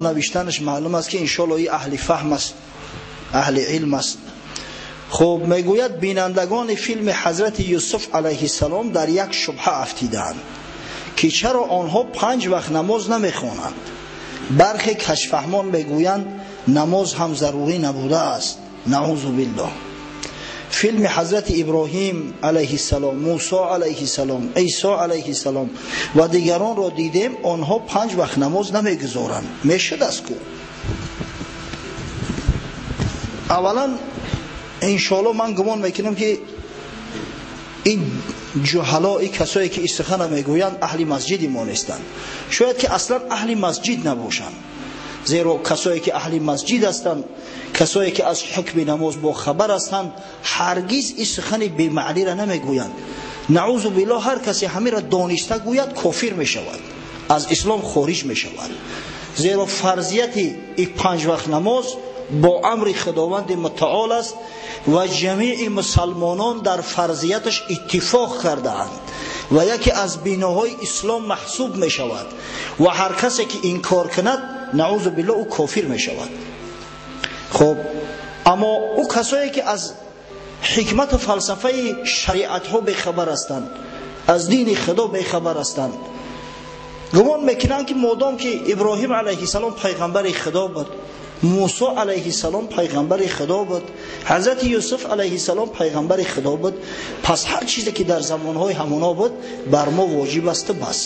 навиштанаш маълум аст, ки иншоаллоҳ ин аҳли фаҳм аст, аҳли илм аст. Хуб, мегӯяд бинандагони филми ҳазрати Юсуф алайҳиссалом дар як шубҳа афтидаанд, ки чаро онҳо 5 вақт намоз намехонанд. Бархе кашфаҳмон мегӯянд намоз ҳам зарурӣ набудааст. Наъузу биллоҳ. Филми ҳазрати Иброҳим алайҳиссалом, Мусо алайҳиссалом, Исо алайҳиссалом ва дигаронро дидем, онҳо 5 вақт намоз намегузоранд. Мешудаст ку? Аввалан иншоаллоҳ ман гумон мекунам, ки ин ҷуҳалои касое ки истихана мегӯянд аҳли масҷиди мо нестанд. Шояд ки аслан аҳли масҷид набошанд, зеро касое ки аҳли масҷид ҳастанд, касое ки аз ҳукми намоз бохабар ҳастанд, ҳаргиз ин сухани бемаъниро намегӯянд. Наъузу биллоҳ, ҳар касе ҳамеро дониста гӯяд кофир мешавад, аз ислом хориҷ мешавад. Зеро фарзияти ин 5 вақт намоз бо амри Худованди мутаол аст ва ҷамеи мусалмонон дар фарзияташ иттифоқ кардаанд ва яке аз биноҳои ислом маҳсуб мешавад ва ҳар касе ки инкор кунад, наъузу биллоҳ, ӯ кофир мешавад. Хуб, аммо ӯ касое ки аз ҳикмату фалсафаи шариатҳо бехабар ҳастанд, аз дини Худо бехабар ҳастанд, гумон мекунанд, ки модом ки Иброҳим алайҳиссалом пайғамбари Худо буд, Мусо алайҳиссалом пайғамбари Худо буд, ҳазрати Юсуф алайҳиссалом пайғамбари Худо буд, пас ҳар чизе ки дар замонҳои ҳамоно буд бар мо воҷиб аст бас.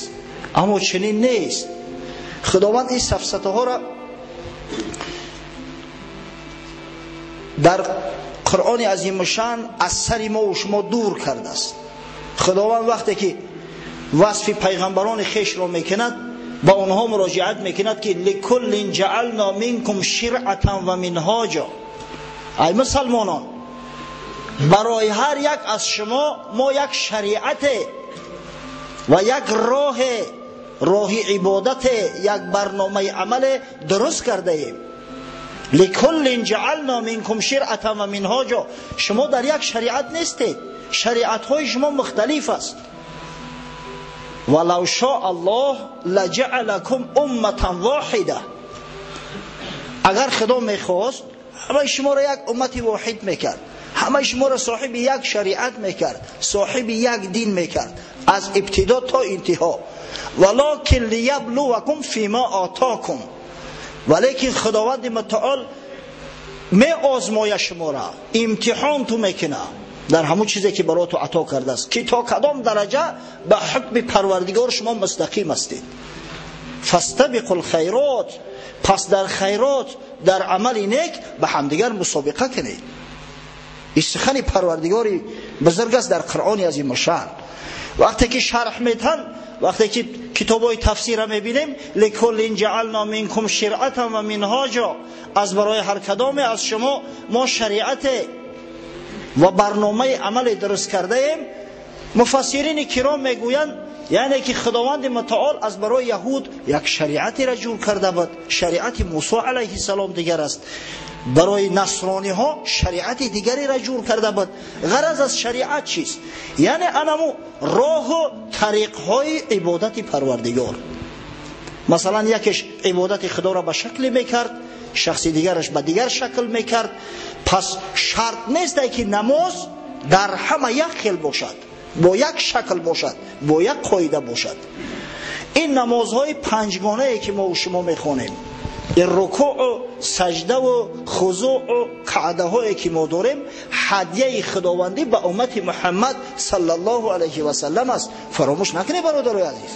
Аммо чунин нест. Худованд ин сафсатаҳоро дар Қуръони азимушшаън аз сари мо ва шумо дур кардааст. Худованд вақте ки васфи пайғамбарони хешро мекунад, ба онҳо муроҷиат мекунад, ки ликуллин ҷаална минкум ширъатан ва минҳоҷа. Ай мусалмонон, барои ҳар як аз шумо мо як шариате ва як роҳе, роҳи ибодате, як барномаи амале дуруст кардаем. Ликуллин ҷаална минкум ширъатан ва минҳоҷа. Шумо дар як шариат нестед, шариатҳои шумо мухталиф аст. Валав шоа Аллоҳ лаҷаалакум умматан воҳида. Агар Худо мехост, ҳамаи шуморо як уммати воҳид мекард, ҳамаи шуморо соҳиби як шариат мекард, соҳиби як дин мекард, аз ибтидо то интиҳо. Валокин лияблувакум фима атокум. Валекин Худованди мутаол меозмояд шуморо, имтиҳон ту мекунад дар ҳамон чизе ки барои ту ато кардааст, ки то кадом дараҷа ба ҳукми Парвардигор шумо мустақим ҳастед. Фастабиқу лхайрот. Пас дар хайрот, дар амали нек ба ҳамдигар мусобиқа кунед. Ин сухани Парвардигори бузург аст дар Қуръони азимушшаън. Вақте ки шарҳ метаҳанд, вақте ки китобҳои тафсирро мебинем, ликуллин ҷаална минкум ширъатан ва минҳоҷа, аз барои ҳар кадоме аз шумо мо шариате ва барномаи амале дуруст кардаем. Муфассирини киром мегӯянд, яъне ки Худованди мутаол аз барои яҳуд як шариатеро ҷур карда буд, шариати Мусо алайҳиссалом дигар аст, барои насрониҳо шариати дигареро ҷур карда буд. Ғараз аз шариат чист? Яъне анаму роҳу тариқҳои ибодати Парвардигор. Масалан, якеш ибодати Худоро ба шакле мекард, шахси дигараш ба дигар шакл мекард. Пас шарт нест, ки намоз дар ҳама як хел бошад, бо як шакл бошад, бо як қоида бошад. Ин намозҳои панҷгонае ки мо шумо мехонем, ин рукӯъу саҷдаву хузӯъу қаъдаҳое ки мо дорем, ҳадияи Худовандӣ ба уммати Муҳаммад саллаллоҳу алайҳи васаллам аст. Фаромӯш накунед, бародарои азиз,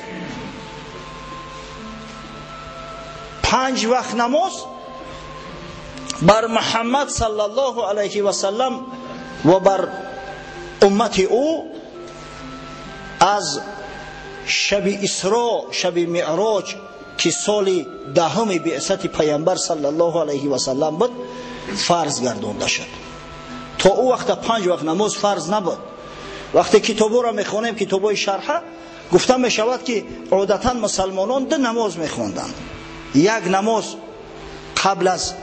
5 вақт намоз бар Муҳаммад саллаллоҳу алайҳи васаллам ва бар уммати ӯ аз шаби Исро, шаби Меъроҷ, ки соли 10 биъсати Пайғамбар саллаллоҳу алайҳи васаллам буд, фарз гардонда шуд. То ӯ вақта 5 вақт намоз фарз набуд. Вақте китобҳоро мехонем, китобҳои шарҳа, гуфта мешавад, ки одатан мусалмонон 2 намоз мехонданд. Як намоз қабл аз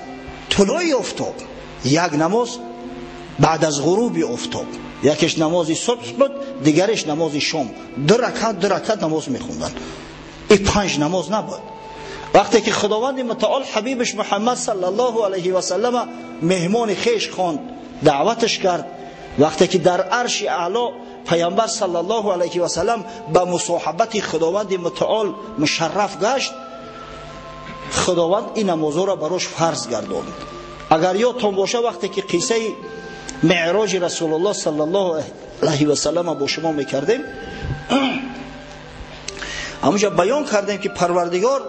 тулӯи офтоб, як намоз баъд аз ғуруби офтоб. Якеш намози субҳ буд, дигареш намози шом. 2 ракат, 2 ракат намоз мехонданд. Ин 5 намоз набуд. Вақте ки Худованди Мутаол ҳабибаш Муҳаммад саллаллоҳу алайҳи васаллама меҳмони хеш хонд, даъваташ кард, вақте ки дар арши аъло паёмбар саллаллоҳу алайҳи васаллам ба мусоҳибати Худованди Мутаол мушарраф гашт, Худованд ин намозҳоро барош фарз гардонд. Агар ёдтон боша, вақте ки қиссаи меъроҷи Расулуллоҳ саллаллоҳу алайҳи васаллама бо шумо мекардем, ҳамонҷо баён кардем ки Парвардигор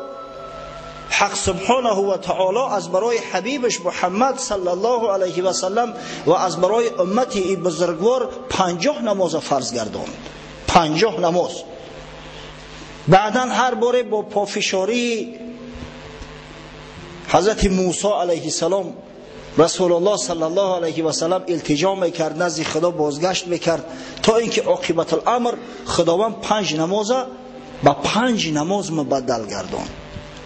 ҳақ субҳонаҳу ва таоло аз барои ҳабибаш Муҳаммад саллаллоҳу алайҳи васаллам ва аз барои уммати ин бузургвор 50 намоза фарз гардонд. 50 намоз. Баъдан ҳар боре бо пофишории ҳазрати Мусо алайҳиссалом Расулуллоҳ саллаллоҳу алайҳи васаллам илтиҷо мекард, назди Худо бозгашт мекард, то инки оқибатуламр Худованд 5 намоза ба 5 намоз мубаддал гардонд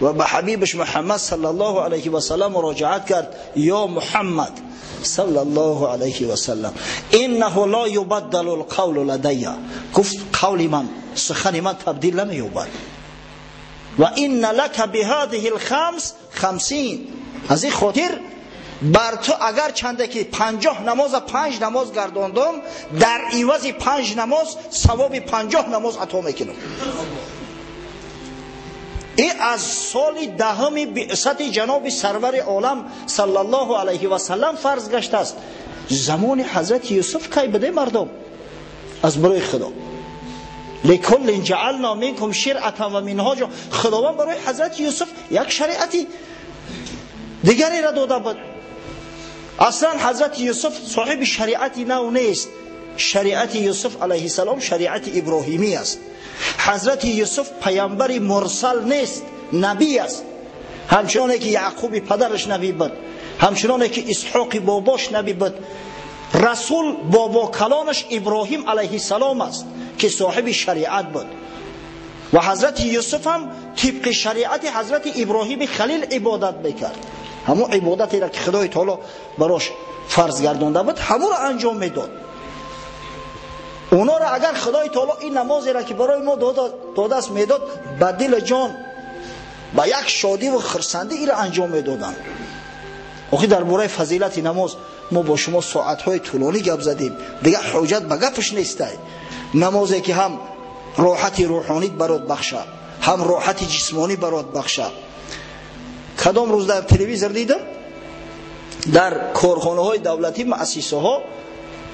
ва ба ҳабибаш Муҳаммад саллаллоҳу алайҳи васаллам муроҷиат кард: ё Муҳаммад саллаллоҳу алайҳи васаллам, иннаҳу ло юбаддалу лқавлу ладайя. Гуфт: қавли ман, сухани ман табдил намеёбад. Ва инна лака биҳадиҳи лхамс хамсин. Аз ин хотир бар ту агар чанде ки 50 намоза 5 намоз гардондум, дар ивази 5 намоз савоби 50 намоз ато мекунам. И аз соли 10 биъсати ҷаноби сарвари олам саллаллоҳу алайҳи васаллам фарз гаштааст. Замони ҳазрати Юсуф кай буде мардум? Аз барои Худо лекуллин ҷаална минкум ширъатан ва минҳоҷа. Худованд барои ҳазрати Юсуф як шариати дигареро дода буд. Аслан ҳазрати Юсуф соҳиби шариати нав нест. Шариати Юсуф алайҳиссалом шариати иброҳимӣ аст. Ҳазрати Юсуф паёмбари мурсал нест, набӣ аст. Ҳамчуноне ки Яъқуби падараш набӣ буд, ҳамчуноне ки Исҳоқи бобош набӣ буд, расул бобо калонаш Иброҳим алайҳиссалом аст ки соҳиби шариат буд. Ва ҳазрати Юсуф ҳам тибқи шариати ҳазрати Иброҳими Халил ибодат мекард. Ҳамон ибодатеро ки Худои Таоло барош фарз гардонда буд, ҳамонро анҷом медод. Онора агар Худои Таоло ин намозеро ки барои мо додааст медод, ба дили ҷон, ба як шодӣ ва хурсандӣ инро анҷом медоданд. Охи дар бораи фазилати намоз мо бо шумо соатҳои тӯлонӣ гап задем, дигар ҳоҷат ба гапаш нестай. Намозе ки ҳам роҳати рӯҳонит барот бахша, ҳам роҳати ҷисмонӣ барот бахша. Кадом рӯз дар телевизор дидам, дар корхонаҳои давлатӣ, муассисаҳо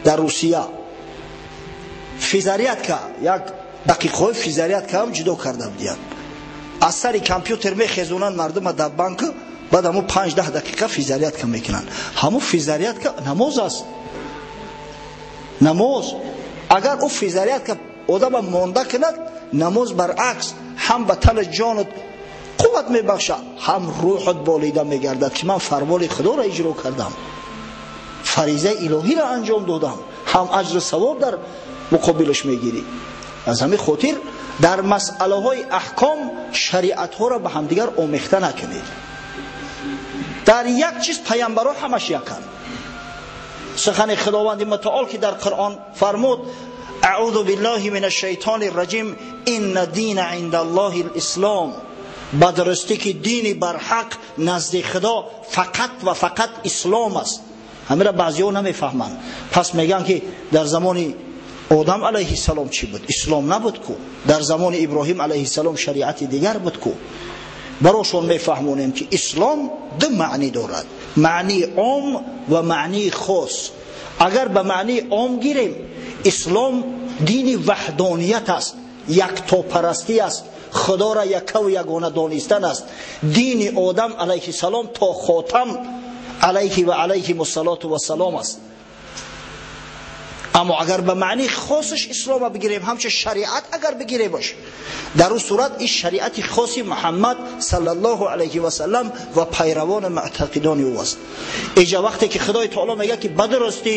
дар Русия физарядка, як дақиқаҳои физарядка ҳам ҷудо карда будиянд. Аз сари компютер мехезонанд мардума дар банк, баъд ҳамун 5-10 дақиқа физарядка мекунанд. Ҳамун физарядка намоз аст. Намоз. Агар ӯ физарядка одама монда кунад, намоз баръакс ҳам ба тани ҷонат қувват мебахшад, ҳам рӯҳат болида мегардад ки ман фармони Худоро иҷро кардам, фаризаи илоҳиро анҷом додам, ҳам аҷру савоб дар муқобилаш мегирӣ. Аз ҳамин хотир дар масъалаҳои аҳком шариатҳоро ба ҳамдигар омехта накунед. Дар як чиз паёмбарҳо ҳамаш яканд. Сухани Худованди Мутаол ки дар Қуръон фармуд: аъузу биллаҳи минаш шайтони раҷим, инна дина инда Аллоҳи ислом. Ба дурустӣ ки дини барҳақ назди Худо фақат ва фақат ислом аст. Ҳамира баъзеҳо намефаҳманд. Пас мегӯянд ки дар замони Одам алайҳиссалом чӣ буд? Ислом набуд ку. Дар замони Иброҳим алайҳиссалом шариати дигар буд ку. Барошон мефаҳмонем ки ислом ду маънӣ дорад: маънии ом ва маънии хос. Агар ба маънии ом гирем, ислом дини ваҳдоният аст, яктопарастӣ аст, Худоро яккаву ягона донистан аст. Дини Одам алайҳиссалом то хотам алайҳи ва алайҳимуссалоту вассалом аст. Аммо агар ба маънии хосаш ислома бигирем, ҳамчун шариат агар бигиремаш, дар он сурат ин шариати хоси Муҳаммад саллаллоҳу алайҳи васаллам ва пайравони муътақидони ӯ аст. Иҷа вақте ки Худои Таоло мегӯяд ки ба дурустӣ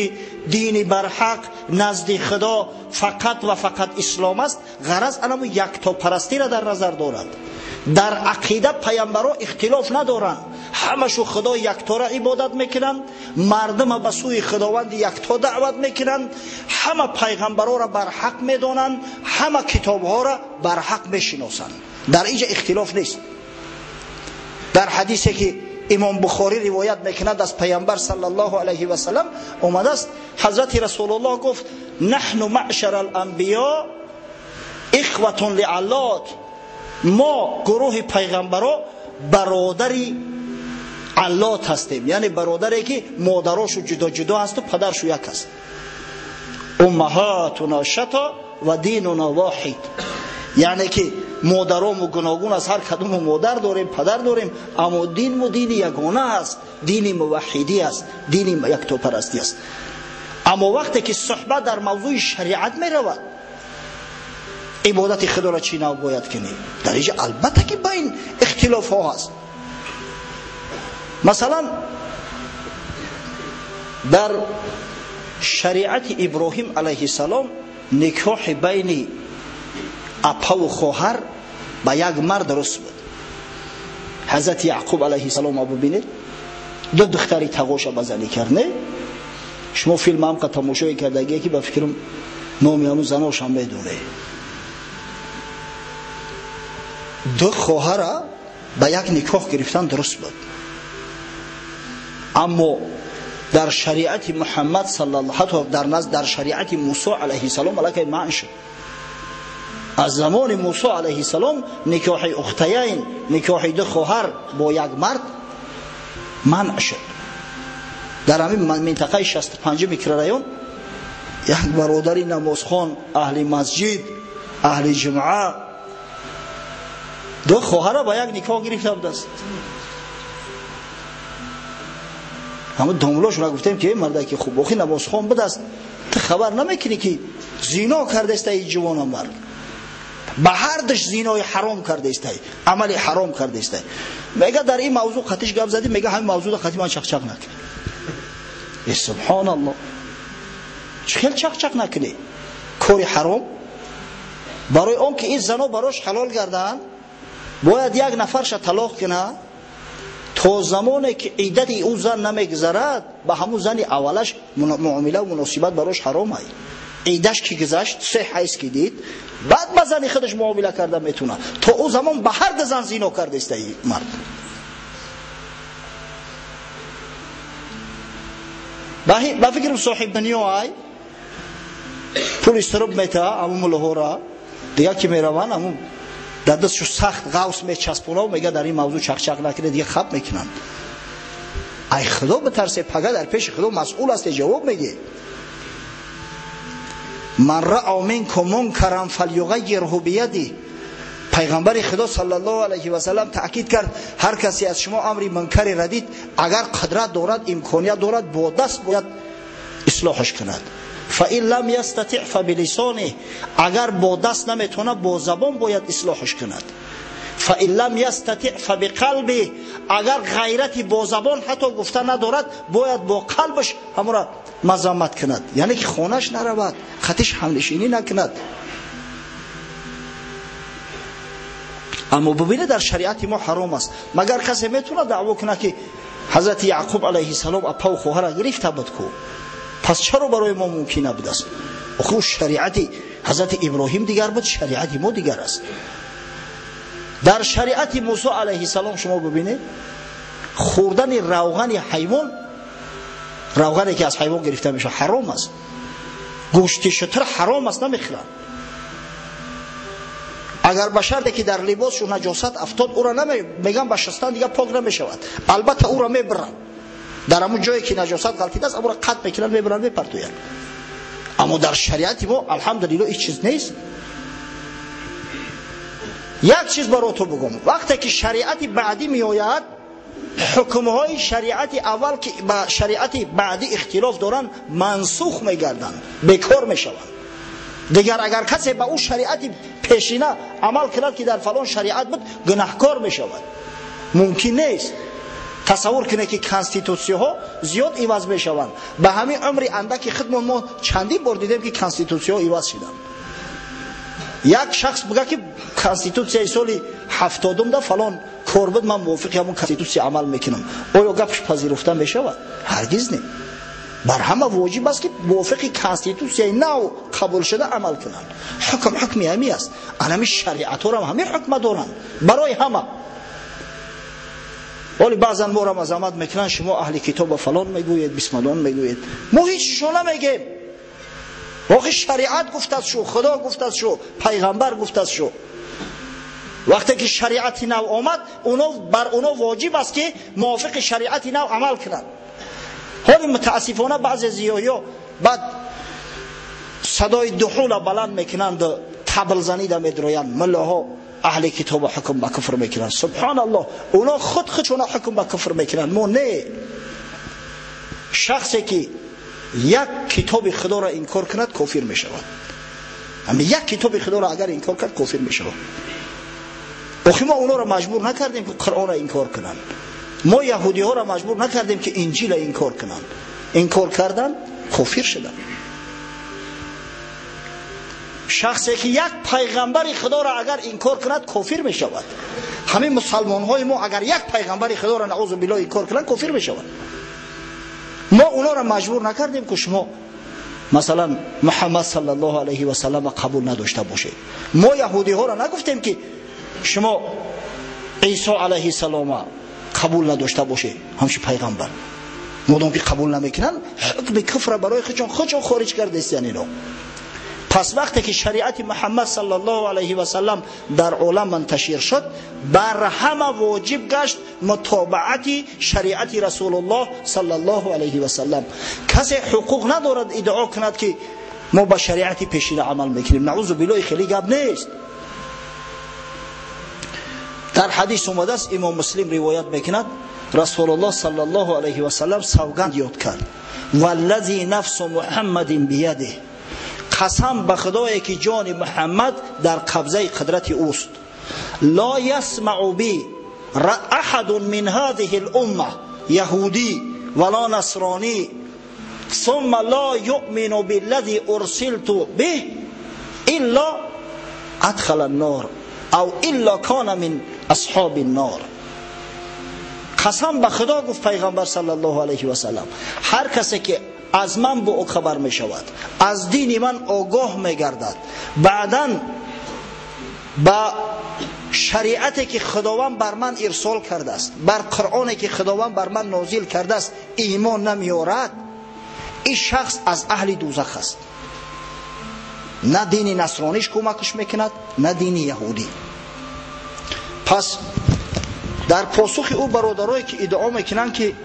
дини барҳақ назди Худо фақат ва фақат ислом аст, ғараз анамо яктопарастиро дар назар дорад. Дар ақида паёмбарҳо ихтилоф надоранд, ҳамашу Худо яктора ибодат мекунанд, мардума ба сӯи Худованди якто даъват мекунанд, ҳама пайғамбарҳоро барҳақ медонанд, ҳама китобҳоро барҳақ мешиносанд. Дар инҷа ихтилоф нест. Дар ҳадисе ки имом Бухорӣ ривоят мекунад аз пайғамбар саллаллоҳу алайҳи васаллам омадааст, ҳазрати Расулуллоҳ гуфт: наҳну маъшара аланбиё ихватун лиаллот. Мо гурӯҳи пайғамбаро бародари аллот ҳастем, яъне бародаре ки модарошу ҷудо ҷудо ҳасту падаршу як аст. Уммаҳатуна шато ва динуна воҳид. Яъне ки модарому гуногун аст, ҳар кадому модар дорем, падар дорем, аммо динму дини ягона аст, дини муваҳҳидӣ аст, дини яктопарастӣ аст. Аммо вақте ки суҳбат дар мавзӯи шариат меравад, ибодати худоро чӣ нав бояд кунӣ? Дар инҷа албатта ки байн ихтилофҳо ҳаст. Масалан, дар шариати Иброҳим алайҳиссалом никоҳи байни апаву хоҳар ба як мард дуруст буд. Ҳазрати Яъқуб алайҳиссалом бубинед, ду духтари тағоша ба занӣ кард, не? Шумо филм ҳам қа тамошое кардагие ки ба фикрам номи ҳамун заношам медонед. Ду хоҳара ба як никоҳ гирифтан дуруст буд. Аммо дар шариати Муҳаммад саллаллоҳу ҳатто дар назд дар шариати Мусо алайҳиссалом аллакай манъ шуд. Аз замони Мусо алайҳиссалом никоҳи ухтаяйн, никоҳи ду хоҳар бо як мард манъ шуд. Дар ҳамин минтақаи 65 микрорайон як бародари намозхон, аҳли масҷид, аҳли ҷумъа ду хоҳара ба як никоҳ гирифта будааст. Ҳамон домлошона гуфтем ки мардаки хуб, охи намозхон будааст, ту хабар намекунӣ ки зино кардаистай ҷавона мард, ба ҳар душ зинои ҳаром кардаистай, амали ҳаром кардаистай. Мега дар ин мавзӯъ қатиш гап задӣ, мега ҳамин мавзӯъда қати ман чақчақ накунӣ. Э субҳоналлоҳ, чӣ хел чақчақ накунӣ? Кори ҳаром. Барои он ки ин зано барош ҳалол гарданд, бояд як нафарша талоқ кунад, то замоне ки иддати ӯ зан намегузарад, ба ҳамун зани аввалаш муомила ва муносибат барош ҳаром ай. Иддаш ки гузашт, се ҳайз ки дид, баъд ба зани худаш муомила карда метавонад. То ӯ замон ба ҳар ду зан зино кардаиста ин мард. Ба фикрам соҳиб дунё ай, пули сироб метаҳа ҳамун муллоҳора, дигар ки мераванд ҳамун дар дастшу сахт ғавс мечаспонав, мега дар ин мавзӯъ чақчақ накунед, дига хаб мекунанд. Ай худо битарсе, пага дар пеши худо масъул ҳасте, ҷавоб мегӣ. Ман раъа минкум мункаран фалюғайирҳу бияди. Пайғамбари худо саллаллоҳу алайҳи васаллам таъкид кард, ҳар касе аз шумо амри мункаре дид, агар қудрат дорад, имконият дорад, бо даст бояд ислоҳаш кунад. فإن لم يستطع فبلسانه، اگر با دست نمیتونه با زبان باید اصلاحش کند. فإن لم يستطع فبقلبه، اگر غیرتی با زبان حتی گفته ندارد باید با قلبش همون را مذمت کند، یعنی که خونش نرود، خطش همنشینی نکند. اما ببینه در شریعت ما حرام است. مگر کسی میتونه دعوا کنه که حضرت یعقوب علیه السلام اپا و خواهر گرفته بود کو؟ پس چرا برای ما ممکن نبود است؟ آخه شریعت حضرت ابراهیم دیگر بود، شریعت ما دیگر است. در شریعت موسی علیه السلام شما ببینید، خوردن روغن حیوان، روغنی که از حیوان گرفته میشه حرام است. گوشت شتر حرام است، نمیخورند. اگر به شرطی که در لباسش نجاست افتاد او را میگن به شستن دیگه پاک نمیشود، البته او را میبرند در همون جایی که نجاست غلطیده است، او را قطع میکنن، میبرند، میپرتویند. اما در شریعت ما الحمدلله هیچ چیز نیست. یک چیز برای تو بگم، وقتی که شریعت بعدی میآید، حکمهای شریعت اول که با شریعت بعدی اختلاف دارند منسوخ میگردند، بیکار میشوند. دیگر اگر کسی به او شریعت پیشینه عمل کند که در فلان شریعت بود، گناهکار میشود. ممکن نیست. تصور کنه که конститутсия ҳо зиёд иваз мешаванд. Ба ҳамин умри андаки худмон мо чандин бор дидем ки конститутсия ҳо иваз шиданд. Як шахс бигӯяд ки конститутсияи соли 70-да фалон кор буд, ман мувофиқи ҳамон конститутсия амал мекунам. Оё гапш пазируфта мешавад? Ҳаргиз не. Бар ҳама воҷиб аст ки мувофиқи конститутсияи нав қабул шуда амал кунанд. Ҳукм ҳукми ҳамин аст. Ана ҳамин шариатҳоро ҳам ҳамин ҳукма доранд барои ҳама. Вале баъзан моро мазамат мекунанд, шумо аҳли китоб фалон мегӯед, бисмалон мегӯед. Мо ҳеҷ намегем. Охи шариат гуфтааст шу, Худо гуфтааст шу, пайғамбар гуфтааст шу. Вақте ки шариати нав омад, бар оно воҷиб аст ки мувофиқи шариати нав амал кунанд. Ҳоли мутаассифона баъзе зиёиҳо баъд садои дуҳула баланд мекунанд, таблзанида медроянд, муллоҳо аҳли китоба ҳукм ба куфр мекунанд. Субҳоналлоҳ, оно худ худшона ҳукм ба куфр мекунанд, мо не. Шахсе ки як китоби Худоро инкор кунад, кофир мешавад. Ҳамин як китоби Худоро агар инкор кард, кофир мешавад. Охи мо онҳоро маҷбур накардем ки Қуръонро инкор кунанд. Мо яҳудиҳоро маҷбур накардем ки Инҷилро инкор кунанд. Инкор кардан, кофир шуданд. Шахсе ки як пайғамбари Худоро агар инкор кунад, кофир мешавад. Ҳамин мусалмонҳои мо агар як пайғамбари Худоро наъузу биллоҳ инкор кунанд, кофир мешавад. Мо онҳоро маҷбур накардем ки шумо масалан Муҳаммад саллаллоҳу алайҳи васаллам қабул надошта бошед. Мо яҳудиҳоро нагуфтем ки шумо Исо алайҳиссалом қабул надошта бошед, ҳамчун пайғамбар. Модом ки қабул намекунанд, ҳукми куфрро барои худшон хориҷ кардастиян ино. Пас вақте ки шариати Муҳаммад саллаллоҳу алайҳи васаллам дар олам манташир шуд, бар ҳама воҷиб гашт мутобаати шариати Расулуллоҳ саллаллоҳу алайҳи васаллам. Касе ҳуқуқ надорад иддао кунад ки мо ба шариати пешина амал мекунем. Наъузу биллоҳ, хеле гап нест. Дар ҳадис омадааст, Имом Муслим ривоят мекунад, Расулуллоҳ саллаллоҳу алайҳи васаллам савганд ёд кард: валлази нафсу Муҳаммадин биядиҳ, қасам ба Худое ки ҷони Муҳаммад дар қабзаи қудрати ӯст, ла ясмау би аҳадун мин ҳазиҳи л-умма яҳудӣ вала насронӣ сумма ла юъмину биллади урсилту биҳ илла адхала н-нор ав илла кана мин асҳоби н-нор. Қасам ба Худо, гуфт пайғамбар саллаллоҳу алайҳи васаллам, ҳар касе ки аз ман бо ӯ хабар мешавад, аз дини ман огоҳ мегардад, баъдан ба шариате ки Худованд бар ман ирсол кардааст, бар Қуръоне ки Худованд бар ман нозил кардааст имон намеорад, ин шахс аз аҳли дӯзах аст. На дини насрониш кӯмакш мекунад, на дини яҳудӣ. Пас дар посухи ӯ бародарое ки иддао мекунанд ки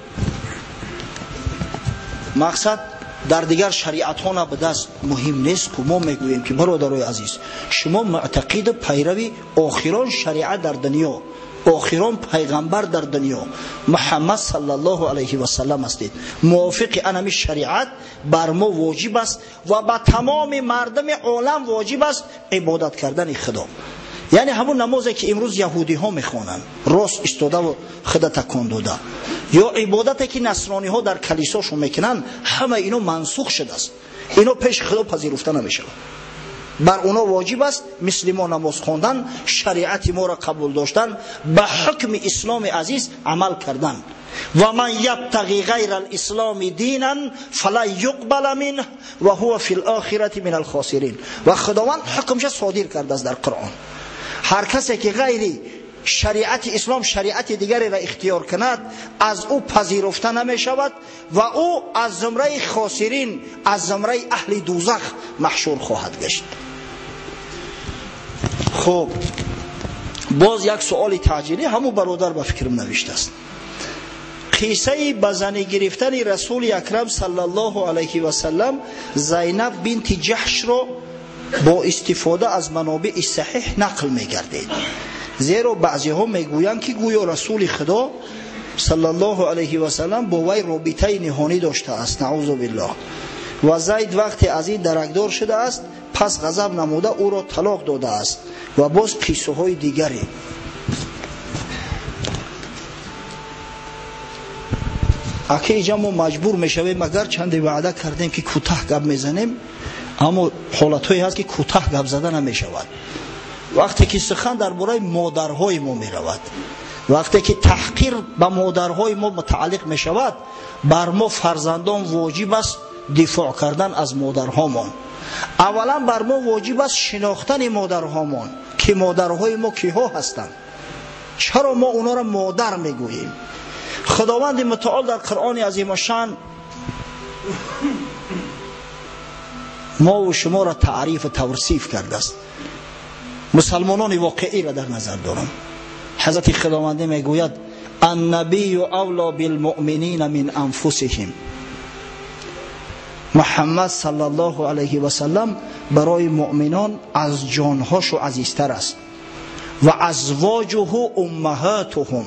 мақсад дар дигар шариатҳо набудааст, муҳим нест, ку мо мегӯем ки бародарои азиз, шумо муътақиду пайрави охирон шариат дар дунё, охирон пайғамбар дар дунё Муҳаммад саллаллоҳу алайҳи васаллам ҳастед. Мувофиқи анами шариат бар мо воҷиб аст ва ба тамоми мардуми олам воҷиб аст ибодат кардани Худо. Яъне ҳамун намозе ки имрӯз яҳудиҳо мехонанд, рост истодаву худа такон дода, ё ибодате ки насрониҳо дар калисошон мекунанд, ҳама ино мансух шудааст, ино пеши Худо пазируфта намешавад. Бар оно воҷиб аст мисли мо намоз хондан, шариати моро қабул доштан, ба ҳукми исломи азиз амал кардан. Ва ман ябтағи ғайра алисломи динан фала юқбала минҳ ва ҳува фи лохирати мин алхосирин. Ва Худованд ҳукмша содир кардааст дар Қуръон. Ҳар касе ки ғайри шариати ислом шариати дигареро ихтиёр кунад, аз ӯ пазируфта намешавад ва ӯ аз зумраи хосирин, аз зумраи аҳли дӯзах маҳшур хоҳад гашт. Хуб, боз як суоли таъҷилӣ ҳамун бародар ба фикрам навиштааст. Қиссаи ба занӣ гирифтани Расули Акрам саллаллоҳу алайҳи васаллам Зайнаб бинти Ҷаҳшро бо истифода аз манобии саҳиҳ нақл мегардид. Зеро баъзеҳо мегӯянд ки гӯё Расули Худо саллаллоҳу алайҳи васаллам бо вай робитаи ниҳонӣ доштааст, наъузу биллоҳ. Ва Зайд вақте аз ин даракдор шудааст, пас ғазаб намуда ӯро талоқ додааст ва боз қиссаҳои дигаре. Аки иҷа мо маҷбур мешавем, агар чанде ваъда кардем ки кӯтаҳ гап мезанем, аммо ҳолатҳое ҳаст ки кӯтаҳ гап зада намешавад. Вақте ки сухан дар бораи модарҳои мо меравад, вақте ки таҳқир ба модарҳои мо мутааллиқ мешавад, бар мо фарзандон воҷиб аст дифоъ кардан аз модарҳомон. Аввалан бар мо воҷиб аст шинохтани модарҳомон, ки модарҳои мо киҳо ҳастанд, чаро мо онҳоро модар мегӯем. Худованди мутаол дар Қуръони азимушшаън мо ва шуморо таъриф ва тавсиф кардааст. Мусалмонони воқеиро дар назар дорам. Ҳазрати Худовандӣ мегӯяд: النبی اولی بالمؤمنین من انفسهم. محمد صلی الله علیه و سلم برای مؤمنان از جانهاشو عزیزتر است و ازواجه امهاتهم،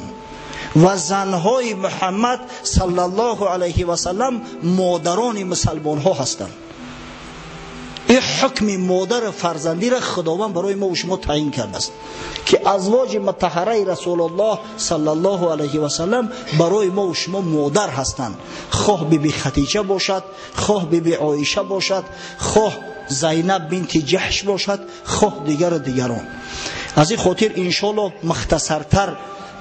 و زنهای محمد صلی الله علیه و سلم مادران مسلمان ها هستند. این حکم مادر فرزندی را خداوند برای ما و شما تعیین کرده است که ازواج مطهره رسول الله صلی الله علیه و سلم برای ما و شما مادر هستند. خواه بی بی خدیجه باشد، خواه بی بی عایشه باشد، خواه زینب بنت جحش باشد، خواه دیگر دیگران. از این خاطر انشالله مختصرتر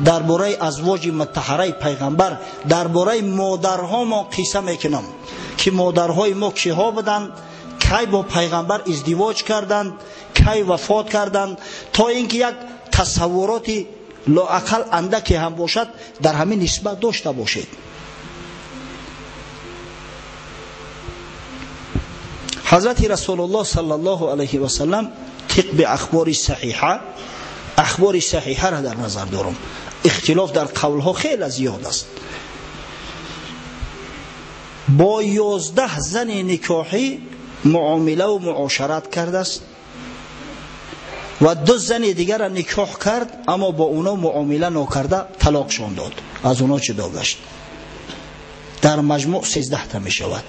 درباره ازواج مطهره پیغمبر، درباره مادرها ما قصه میکنم که مادرهای ما کیها بودند، کی با پیغمبر ازدواج کردند، کی وفات کردند، تا اینکه یک تصورات لااقل اندکی هم باشد در همین نسبت داشته باشید. حضرت رسول الله صلی الله علیه و سلم طبق اخبار صحیحه، اخبار صحیحه را در نظر دارم، اختلاف در قولها خیلی زیاد است، با 11 زن نکاحی معامله و معاشرت کرده است و 2 زن دیگر را نکاح کرد، اما با اونا معامله نکرده طلاقشان داد، از اونا جدا گشت. در مجموع 13 تا می شود.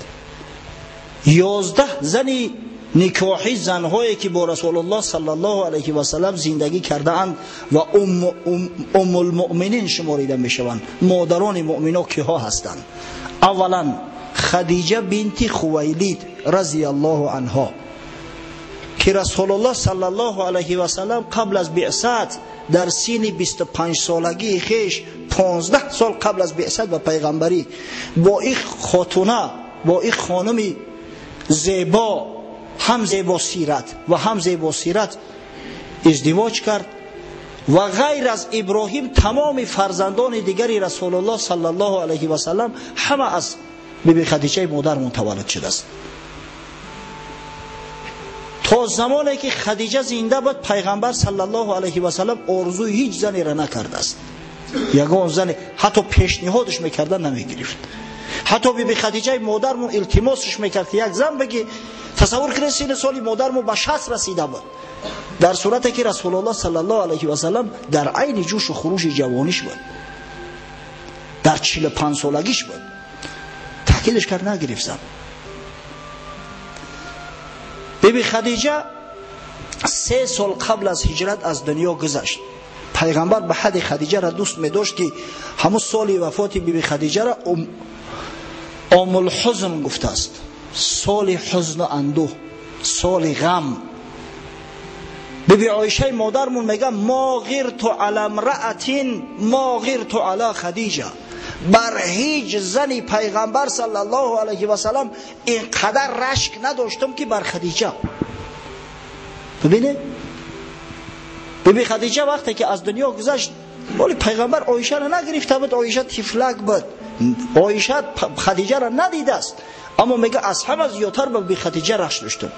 11 زن نکاحی، زنهایی که با رسول الله صلی الله علیه و سلم زندگی کرده اند و ام المؤمنین شماریده می شوند. مادران مؤمنا کیها هستند؟ اولا خدیجه بنت خویلید رضی الله عنها که رسول الله صلی الله علیه و سلم قبل از بعثت در سن 25 سالگی خیش، 15 سال قبل از بعثت و پیغمبری، با این خاتونه، با این خانم زیبا، هم زیبا سیرت و هم زیبا سیرت ازدواج کرد و غیر از ابراهیم تمام فرزندان دیگری رسول الله صلی الله علیه و سلم همه از بیبی خدیجه مادر متولد شده است. تا زمانی که خدیجه زنده بود پیغمبر صلی الله علیه و سلم آرزوی هیچ زنی را نکرده است. یگان زن حتی پیشنهادش میکردن نمیگرفت. حتی بیبی خدیجه مادرمون التماسش میکرد که یک زن بگی. تصور کنید سن سالی مادرمون به 60 رسیده بود، در صورتی که رسول الله صلی الله علیه و سلم در عین جوش و خروش جوانیش بود، در 45 سالگیش بود. تاکیدش کرد نگرفتم. بیبی خدیجه 3 سال قبل از هجرت از دنیا گذشت. پیغمبر به حد خدیجه را دوست می داشت که همون سال وفات بیبی خدیجه را عام الحزن گفته است، سال حزن و اندوه، سال غم. بیبی عایشه مادرمون میگه ما غیرت علی امرأة ما غیرت علی خدیجه، بر هیچ زنی پیغمبر صلی الله علیه و سلم اینقدر رشک نداشتم که بر خدیجه. ببینید بیبی خدیجه وقتی که از دنیا گذشت، ولی پیغمبر عایشه را نگرفته بود، عایشه طفلک بود، عایشه خدیجه را ندیده است، اما میگه از همه زیادتر به بیبی خدیجه رشک داشتم،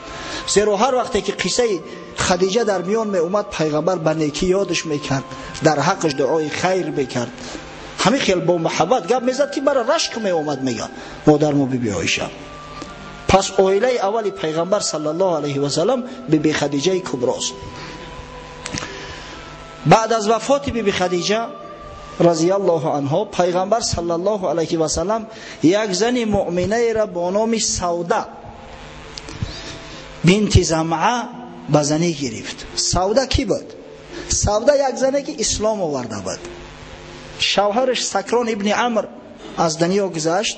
زیرا هر وقتی که قصه خدیجه در میان می اومد پیغمبر به نیکی یادش میکرد، در حقش دعای خیر میکرد، همین خیلی با محبت گپ میزد که برای رشک می اومد. میگه مادر ما بیبی عایشه. پس عائله اول پیغمبر صلی الله علیه و سلم بیبی خدیجه کبراست. بعد از وفات بیبی خدیجه رضی الله عنها، پیغمبر صلی الله علیه و سلم یک زن مؤمنه را با نام سوده بنت زمعه به زنی گرفت. سوده کی بود؟ سوده یک زنی که اسلام آورده بود. شوهرش سکران ابن عمر از دنیا گذشت.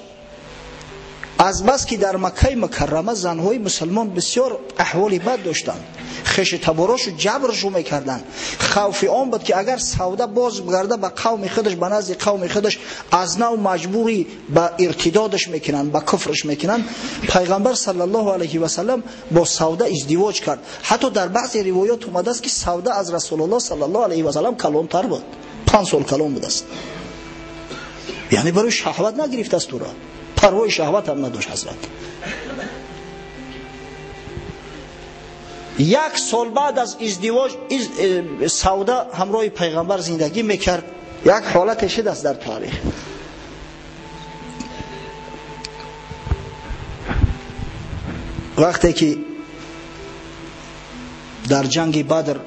از بس که در مکه مکرمه زنهای مسلمان بسیار احوال بد داشتند، خویش تباراشو جبرشو میکردند. خوف آن بود که اگر سوده باز بگرده به قوم خودش، به نزد قوم خودش، از نو مجبوری به ارتدادش میکنن، به کفرش میکنن. پیغمبر صلی الله علیه و سلم با سوده ازدواج کرد. حتی در بعضی روایات اومده است که سوده از رسول الله صلی الله علیه و سلم کلانتر بود، 5 سال کلان بود است. Яъне барои шаҳват нагирифтааст туро. Парвои шаҳват ҳам надошт ҳазрат. Як сол баъд аз издивоҷ Савда ҳамроҳи пайғамбар зиндагӣ мекард. Як ҳолате шудааст дар таърих. Вақте ки дар ҷанги Бадр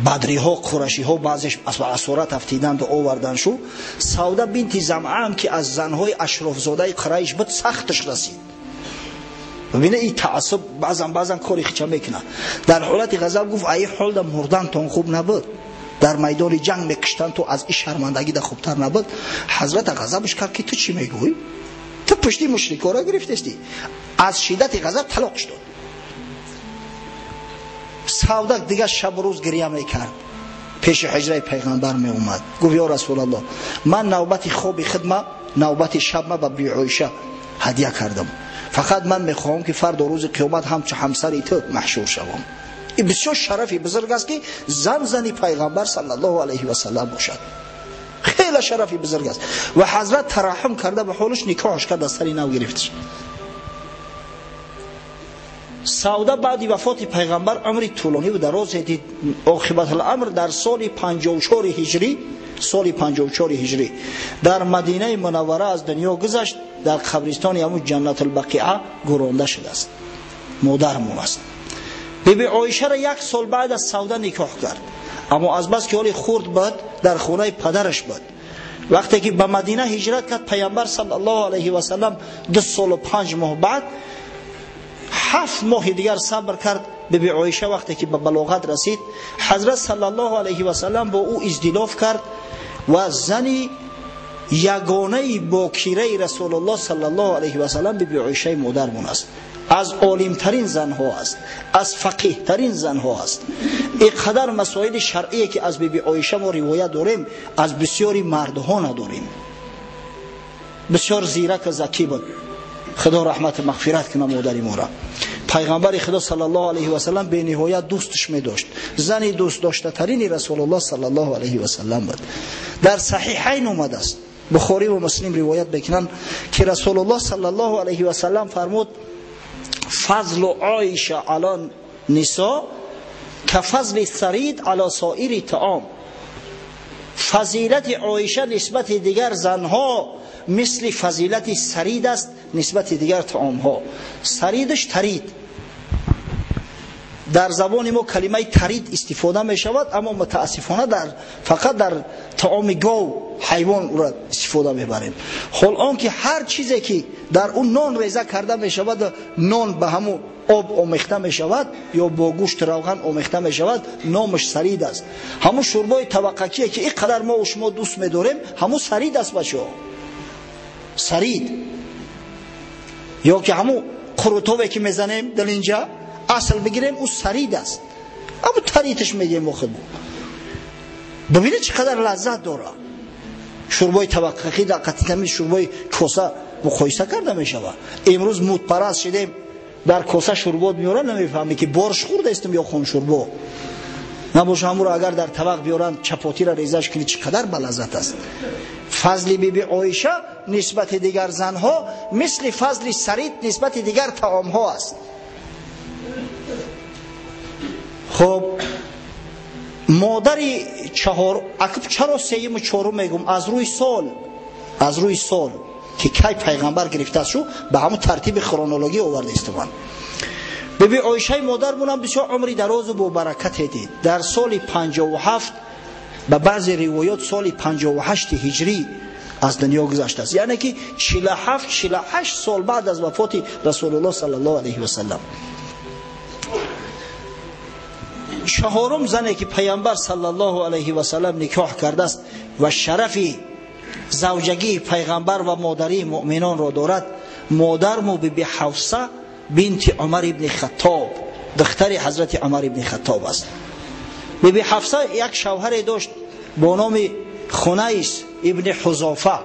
бадриҳо, қурашиҳо баъзеш аз асорат афтиданду овардан шу, Савда бинти Замъа ки аз занҳои ашрофзодаи Қурайш буд, сахташ расид. Бибине ин таассуб баъзан кори хича мекунад. Дар ҳолати ғазаб гуфт: ай ҳолда мурдантон хуб набуд, дар майдони ҷанг мекуштанд, ту аз ин шармандагӣ да хубтар набуд. Ҳазрата ғазабш кард ки ту чӣ мегӯӣ? Ту пушти мушрикора гирифтестӣ. Аз шиддати ғазаб талоқш дод. Савда дигар шабу рӯз гиря мекард. Пеши ҳиҷраи пайғамбар меомад. Гуфт: ё Расулаллоҳ, ман навбати хоби хидма, навбати шабма ба Биби Оиша ҳадя кардам. Фақат ман мехоҳам ки фардо рӯзи қиёмат ҳамчун ҳамсари ту маҳшур шавам. Ин бисёр шарафи бузург аст ки зан зани пайғамбар саллаллоҳу алайҳи васаллам бошад. Хеле шарафи бузург аст. Ва ҳазрат тараҳҳум карда ба ҳолаш никоҳаш кард, аз сари нав гирифташ. Савда баъди вафоти пайғамбар умри тӯлонӣ ва дарозе дид. Оқибатуламр дар соли 54 ҳиҷрӣ, соли 54 ҳиҷрӣ дар Мадинаи Мунаввара аз дунё гузашт. Дар қабристони ҳамун Ҷаннатулбақиа гӯронда шудааст. Модармон аст. Биби Оишаро як сол баъд аз Савда никоҳ кард. Аммо аз бас ки ҳоли хурд буд, дар хонаи падараш буд. Вақте ки ба Мадина ҳиҷрат кард, пайғамбар саллаллоҳу алайҳи васаллам 2 солу 5 моҳ баъд 7 моҳи дигар сабр кард. Биби Оиша вақте ки ба балоғат расид, ҳазрат саллаллоҳу алайҳи васаллам бо ӯ издилоф кард ва зани ягонаи бокираи Расулуллоҳ саллаллоҳу алайҳи васаллам Биби Оишаи модармон аст. Аз олимтарин занҳо аст, аз фақиҳтарин занҳо аст. Ин қадар масоили шаръие ки аз Биби Оиша мо ривоят дорем, аз бисёри мардҳо надорем. Бисёр зирак ва закӣ буд. Худо раҳмат мағфират кунад модари моро. Пайғамбари Худо саллаллоҳу алайҳи васаллам бениҳоят дӯстш медошт. Зани дӯстдоштатарини Расулуллоҳ саллаллоҳу алайҳи васаллам буд. Дар Саҳиҳайн омадааст, Бухорӣ ва Муслим ривоят мекунанд ки Расулуллоҳ саллаллоҳу алайҳи васаллам фармуд: фазлу Оиша ала нисо кафазли сарид ала соири таом. Фазилати Оиша нисбати дигар занҳо мисли фазилати сарид аст нисбати дигар таомҳо. Саридаш тарид. Дар забони мо калимаи тарид истифода мешавад, аммо мутаассифона фақат дар таоми гов, ҳайвон ӯро истифода мебарем. Ҳол он ки ҳар чизе ки дар он нон реза карда мешавад, нон ба ҳамун об омехта мешавад ё бо гӯшт равған омехта мешавад, номаш сарид аст. Ҳамун шӯрбои таваққакие ки ин қадар мо шумо дӯст медорем, ҳамун сарид аст, бачаҳо. Сарид ё ки ҳамун қурутове ки мезанем дар инҷа, асл бигирем, ӯ сарид аст. Аммо тариташ мегӯем мо худмо. Бибинед чӣ қадар лаззат дорад. Шӯрбои таваққақӣ дар қатитами шӯрбои коса муқоиса карда мешавад. Имрӯз мудпараст шидем, дар коса шӯрбо меоранд, намефаҳмӣ ки борш хӯрдаистем ё хуншӯрбо. Набоша ҳамуро агар дар тавақ биёранд, чапотиро резаш кунӣ, чӣ қадар балаззат аст. Фазли Биби Оиша нисбати дигар занҳо мисли фазли сарид нисбати дигар таомҳо аст. Хоб, модари чаҳор, акб чаро сеюму чорум мегум? Аз рӯи сол, аз рӯи сол ки кай пайғамбар гирифтааст шу, ба ҳамун тартиби хронологӣ овардаистуман. Биби Оишаи модармонам бисёр умри дарозу бобаракате дид. Дар соли 57, ба баъзе ривоят соли 58 ҳиҷрӣ аз дунё гузаштааст. Яъне ки 47 48 сол баъд аз вафоти Расулуллоҳ саллаллоҳу алайҳи васаллам. Чаҳорум зане ки пайғамбар саллаллоҳу алайҳи васаллам никоҳ кардааст ва шарафи завҷагии пайғамбар ва модарии муъминонро дорад, модарму Биби Ҳафса бинти Умар ибни Хаттоб, духтари ҳазрати Умар ибни Хаттоб аст. Биби Ҳафса як шавҳаре дошт бо номи Хунайс ибни Ҳузофа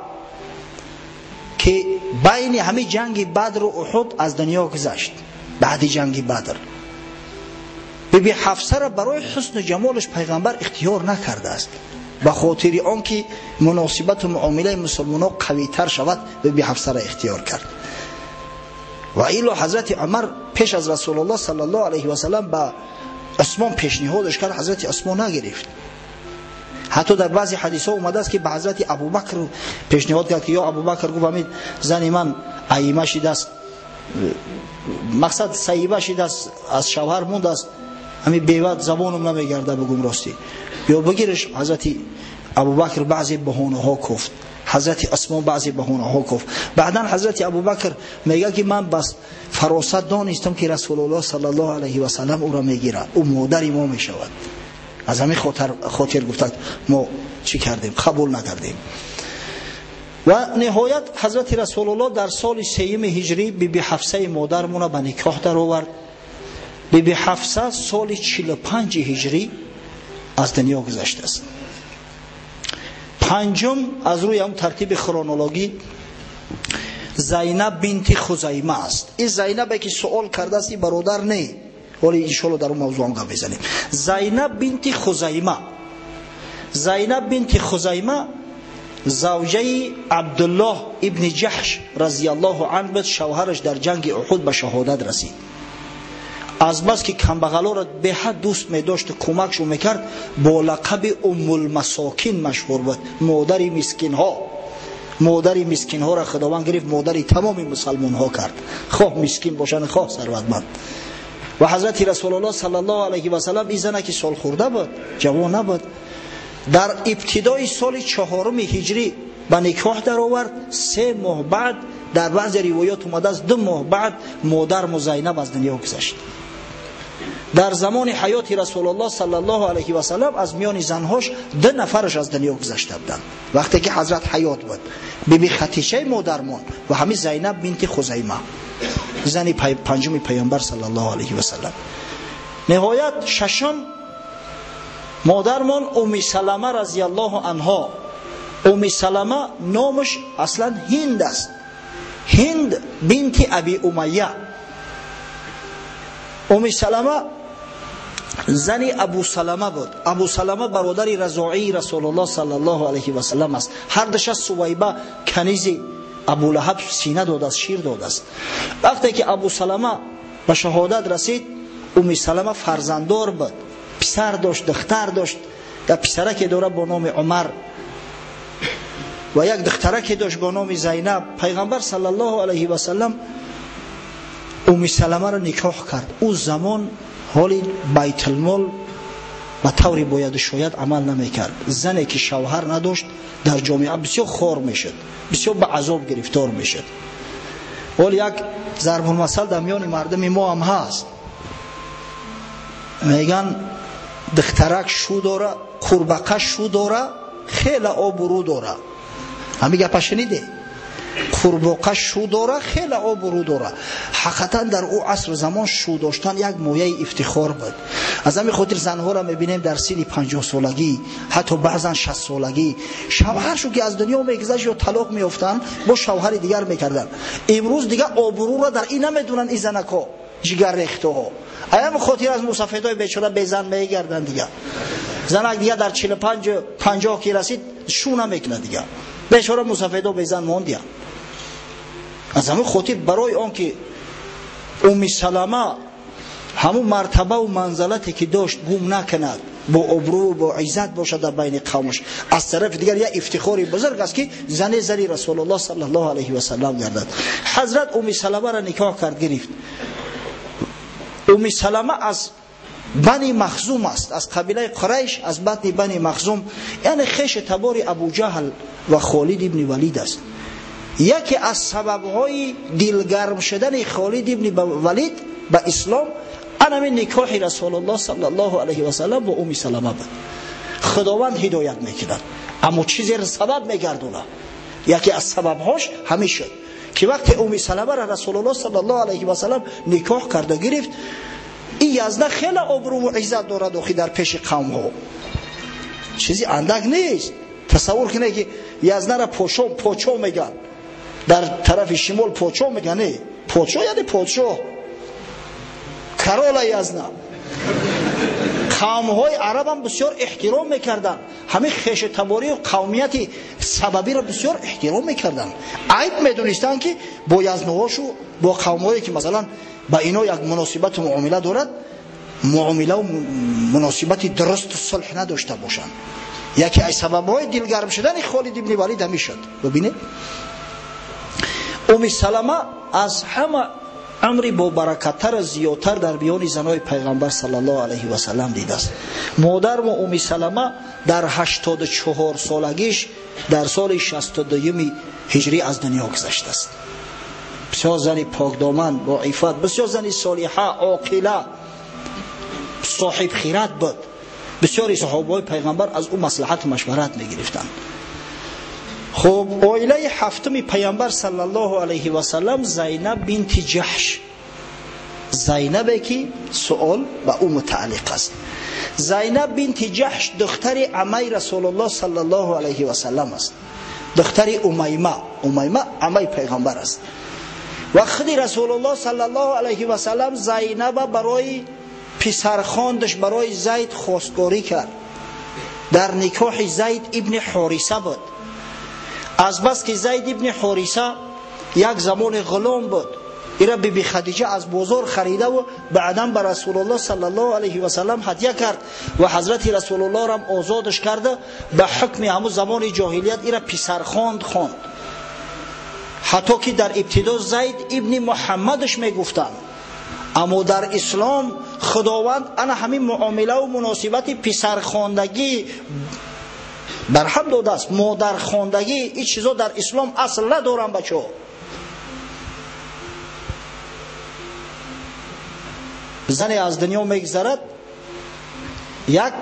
ки байни ҳамин ҷанги Бадру Уҳуд аз дунё гузашт. Баъди ҷанги Бадр Биби Ҳафсаро барои ҳусну ҷамолаш пайғамбар ихтиёр накардааст. Ба хотири он ки муносибату муомилаи мусулмонҳо қавитар шавад, Биби Ҳафсаро ихтиёр кард. Ва илло Ҳазрати Умар пеш аз Расулуллоҳ саллаллоҳу алайҳи васаллам ба Усмон пешниҳодаш кард, Ҳазрати Усмон нагирифт. Ҳатто дар баъзе ҳадисҳо омадааст ки ба Ҳазрати Абубакр пешниҳод кард ки ё Абубакр, гуфт ҳамин зани ман аима шидааст, мақсад саиба шидааст, аз шавҳар мондааст, ҳамин бева забонам намегарда бигум ростӣ, ё бигириш. Ҳазрати Абубакр баъзе баҳонаҳо гуфт, Ҳазрати Усмон баъзе баҳонаҳо гуфт. Баъдан Ҳазрати Абубакр мегӯяд ки ман бас фаросат донистам ки Расулуллоҳ саллаллоҳу алайҳи васаллам ӯро мегирад, ӯ модари мо мешавад. Аз ҳамин хотир гуфтанд мо чӣ кардем, қабул накардем. Ва ниҳоят Ҳазрати Расулуллоҳ дар соли сеюми ҳиҷрӣ Биби Ҳафсаи модармонро ба никоҳ даровард. Биби Ҳафса соли 45 ҳиҷрӣ аз дунё гузаштааст. Панҷум аз рӯи ҳам тартиби хронологӣ Зайнаб бинти Хузайма аст. Ин Зайнабе ки суол кардааст, ин бародар не, вале иншоалло дар он мавзӯъ ҳам гап мезанем. Зайнаб бинти Хузайма, Зайнаб бинти Хузайма завҷаи Абдуллоҳ ибни Ҷаҳш разияллоҳу анҳу буд. Шавҳараш дар ҷанги Уҳуд ба шаҳодат расид. Аз бас ки камбағалоро беҳад дӯст медошту кӯмакшо мекард, бо лақаби Уммулмасокин машҳур буд, модари мискинҳо. Модари мискинҳоро Худованд гирифт, модари тамоми мусалмонҳо кард, хоҳ мискин бошанд, хоҳ сарватманд. Ва Ҳазрати Расулуллоҳ саллаллоҳу алайҳи васаллам ин зане ки солхӯрда буд, ҷавон набуд, дар ибтидои соли 4 ҳиҷрӣ ба никоҳ даровард. 3 моҳ баъд, дар баъзе ривоят омадааст 2 моҳ баъд, модарму Зайнаб аз дунё гузашт. Дар замони ҳаёти Расулуллоҳ саллаллоҳу алайҳи васаллам аз миёни занҳош 2 нафараш аз дунё гузашта буданд вақте ки ҳазрат ҳаёт буд: Биби Хатичаи модармон ва ҳамин Зайнаб бинти Хузайма, зани панҷуми Паёмбар саллаллоҳу алайҳи васаллам. Ниҳоят шашум модармон Умми Салама разияллоҳу анҳо. Умми Салама номаш аслан Ҳинд аст, Ҳинд бинти Аби Умайя. Умми Салама зани Абу Салама буд. Абу Салама бародари разоии Расулуллоҳ саллаллоҳу алайҳи васаллам аст. Ҳар душа Сувайба канизи Абу Лаҳаб сина додааст, шир додааст. Вақте ки Абу Салама ба шаҳодат расид, Умми Салама фарзанддор буд, писар дошт, духтар дошт. Як писараке дорад бо номи Умар ва як духтараке дошт бо номи Зайнаб. Пайғамбар саллаллоҳу алайҳи васаллам Умми Саламаро никоҳ кард. Ӯ замон ҳоли байтулмол ба таври бояду шояд амал намекард. Зане ки шавҳар надошт дар ҷомеа бисёр хор мешуд, бисёр ба азоб гирифтор мешуд. Ҳол як зарбулмасал дар миёни мардуми мо ҳам ҳаст, меган духтарак шу дора, қурбақа шу дора, хеле обрӯ дора. Ҳамин гапа шуниде? Қурбоқа шу дора, хеле обрӯ дора. Ҳақиқатан дар ӯ асру замон шу доштан як мояи ифтихор буд. Аз ҳамин хотир занҳоро мебинем дар синни 50 солагӣ, ҳатто баъзан 60 солагӣ шавҳаршу ки аз дунё мегузашт ё талоқ меёфтанд, бо шавҳари дигар мекарданд. Имрӯз дигар обрӯро дар ин намедонанд ин занакҳо, ҷигаррехтаҳо. Ҳамин хотир аз мусафедҳои бечора безан мегарданд дигар. Занак дигар дар 45 50 ки расид шу намекунад дигар. Бечора мусафедҳо безан мондиянд. Аз ҳамин хотир барои он ки Умми Салама ҳамун мартабаву манзалате ки дошт гум накунад, бо обрӯву бо иззат бошад дар байни қавмаш, аз тарафи дигар як ифтихори бузург аст ки зане зани Расулуллоҳ саллаллоҳу алайҳи васаллам гардад. Ҳазрат Умми Саламаро никоҳ кард, гирифт. Умми Салама аз Бани Махзум аст, аз қабилаи Қурайш, аз батни Бани Махзум, яъне хеши табори Абу Ҷаҳл ва Холид ибни Валид аст. Яке аз сабабҳои дилгарм шудани Холид ибни Валид ба ислом ҳамин никоҳи Расулуллоҳ саллаллоҳу алайҳи васаллам бо Умми Салама буд. Худованд ҳидоят мекунад, аммо чизеро сабаб мегардонад. Яке аз сабабҳош ҳамин шуд ки вақте Умми Саламаро Расулуллоҳ саллаллоҳу алайҳи васаллам никоҳ карда гирифт, ин язна хеле обрӯву иззат дорад охи дар пеши қавмҳо. Чизи андак нест. Тасаввур кунед ки язнара почо мегӯянд, дар тарафи шимол почо мегӯянд. Не, почо яъне подшоҳ, карола язна, Қавмҳои арабам бисёр эҳтиром мекарданд. Ҳамин хешутаборию қавмияти сабабиро бисёр эҳтиром мекарданд. Айб медонистанд, ки бо язновошу бо қавмҳое ки масалан ба ино як муносибату муомила дорад, муомилаву муносибати дурусту сулҳ надошта бошанд. Яке аз сабабҳои дилгарм шудани Холид ибни Валид ҳамин шуд. Бибинед, Уми Салама аз ҳама амри бобаракаттар зиёдтар дар биёни занои пайғамбар саллаллоҳу алайҳи васаллам дидааст. Модармо Уми Салама дар 84 солагиш дар соли 62 ҳиҷрӣ аз дунё гузаштааст. Бисёр зани покдоман, боифат, бисёр зани солиҳа, оқила, соҳибхират буд. Бисёри саҳобаҳои пайғамбар аз ӯ маслиҳату машварат мегирифтанд. Хуб, оилаи ҳафтуми пайғамбар саллаллоҳу алайҳи васаллам Зайнаб бинти Ҷаҳш. Зайнабе ки суол ба ӯ мутааллиқ аст. Зайнаб бинти Ҷаҳш духтари амаи Расулуллоҳ саллаллоҳу алайҳи васаллам аст. Духтари Умайма. Умайма амаи пайғамбар аст. Ва худи Расулуллоҳ саллаллоҳу алайҳи васаллам Зайнаба барои писархондаш барои Зайд хостгорӣ кард. Дар никоҳи Зайд ибни Ҳориса буд. Азбаски Зайд ибни Ҳориса як замони ғулом буд, ира биби Хадиҷа аз бозор харидаву баъдан ба Расулуллоҳ саллаллоҳу алайҳи васаллам ҳадя кард ва ҳазрати Расулуллоҳрам озодаш карда, ба ҳукми ҳамун замони ҷоҳилият ира писархонд хонд. Ҳатто ки дар ибтидо Зайд ибни Муҳаммадаш мегуфтанд. Аммо дар ислом Худованд ана ҳамин муомилаву муносибати писархондагӣ барҳам додааст. Модархондагӣ, ин чизо дар ислом асл надоранд, бачаҳо. Зане аз дунё мегзарад, як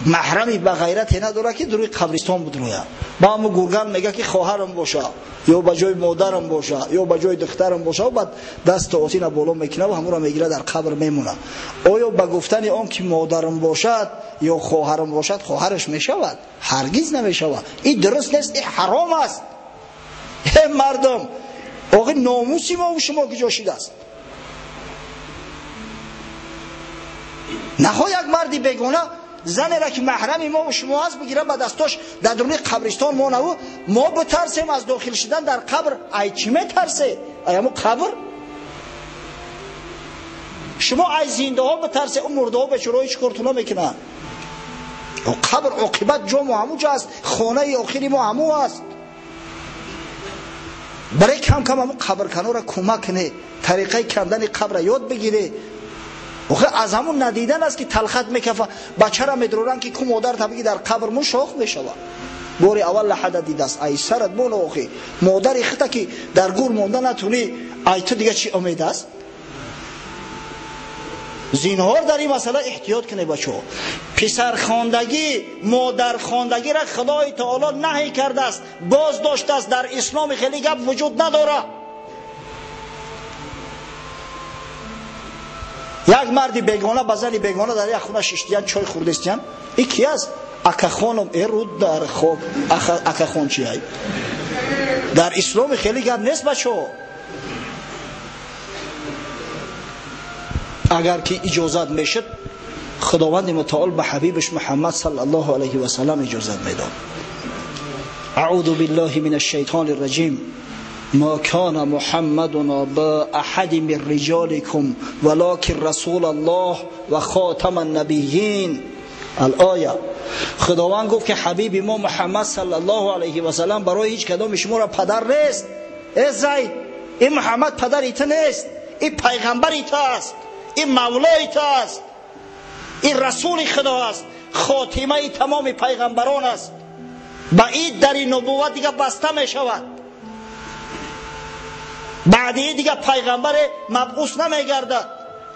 маҳрами ба ғайрате надорад, ки дуруи қабристон бидрояд. Ба ҳамун гурган мега, ки хоҳарам боша, ё ба ҷои модарам боша, ё ба ҷои духтарам боша, баъд дасту осина боло мекунад ва ҳамонро мегирад, дар қабр мемонад. Оё ба гуфтани он ки модарам бошад ё хоҳарам бошад, хоҳараш мешавад? Ҳаргиз намешавад. Ин дуруст нест, ин ҳаром аст. Э мардум, оғи номуси мо шумо куҷо шидааст? Нахоҳ як марди бегона занеро ки маҳрами мо шумо аст бигирад, ба дастош дар дуруни қабристон монаву мо битарсем аз дохил шудан дар қабр. Ай чӣ метарсе? Ай ҳамун қабр? Шумо ай зиндаҳо битарсе, ӯ мурдаҳо бечораҳо ҳеҷ кортуна мекунанд. Қабр оқибат ҷо мо ҳамун ҷо аст, хонаи охири мо ҳамун аст. Барои кам кам ҳамун қабрканора кӯмак кунед, тариқаи кандани қабра ёд бигиред. Охе аз ҳамун надидан аст, ки талхат мекафа. Бачара медроранд, ки ку модар табиги дар қабр мун шох мешавад. Бори аввал лаҳада дидааст. Ай сарат боно, охи модари хита ки дар гур монда натуни, ай ту дига чӣ умед аст? Зинҳор дар ин масъала эҳтиёт кунед, бачаҳо. Писархондагӣ, модархондагиро Худои таоло наҳй кардааст, боз доштааст. Дар исломи хеле гап вуҷуд надорад. Як марди бегона ба зани бегона дар як хона шиштиян, чой хӯрдестиян. Ин ки аст? Акахоном эруд дар хок. Акахон чи ай? Дар исломи хеле гап нест, бачаҳо. Агар ки иҷозат мешуд, Худованди мутаол ба ҳабибаш Муҳаммад саллаллоҳу алайҳи васаллам иҷозат медод. Аъузу биллаҳи минаш шайтони раҷим. ما كان محمد أبا أحد من رجالكم ولكن رسول الله و خاتم النبیین. الآیه. خداوند گفت که حبیب ما محمد صلی الله علیه و سلم برای هیچ کدام شما را پدر نیست. ای زید، این محمد پدر تو نیست، این پیغمبر تو است، این مولای تو است، این رسول خدا است، خاتمه تمام پیغمبران است. با این در نبوت دیگه بسته می شود. بعدی دیگه پیغمبر مبعوث نمیگردد.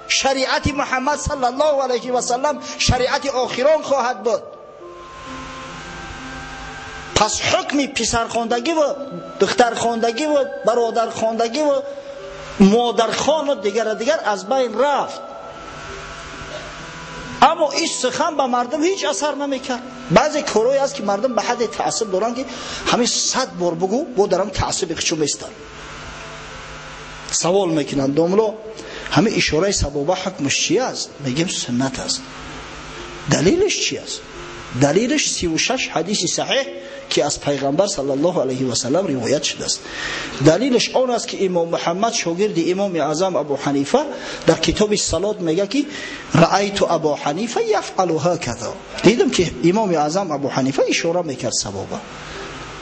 شریعت محمد صلی الله علیه و سلم شریعت آخران خواهد بود. پس حکم پسرخواندگی و دخترخواندگی و برادرخواندگی و مادرخوان و دیگر دیگر از بین رفت. اما این سخن به مردم هیچ اثر نمیکرد. بعضی کارهایی هست که مردم به حد تعصب دارن که همین 100 بار بگو با درم تعصب خودشو میستن. سوال میکنن داملا همه اشاره سبابه حکمش چی است؟ میگیم سنت است. Далилаш чи аст? Далилаш 36 ҳадиси саҳеҳ ки аз пайғамбар саллаллоҳу алайҳи васаллам ривоят шудааст. Далилаш он аст ки имом Муҳаммад шогирди имоми аъзам Абу Ҳанифа дар китоби салот мегӯяд ки раайту Абу Ҳанифа яфъалу ҳаказа. Дидам ки имоми аъзам Абу Ҳанифа ишора мекард савоба.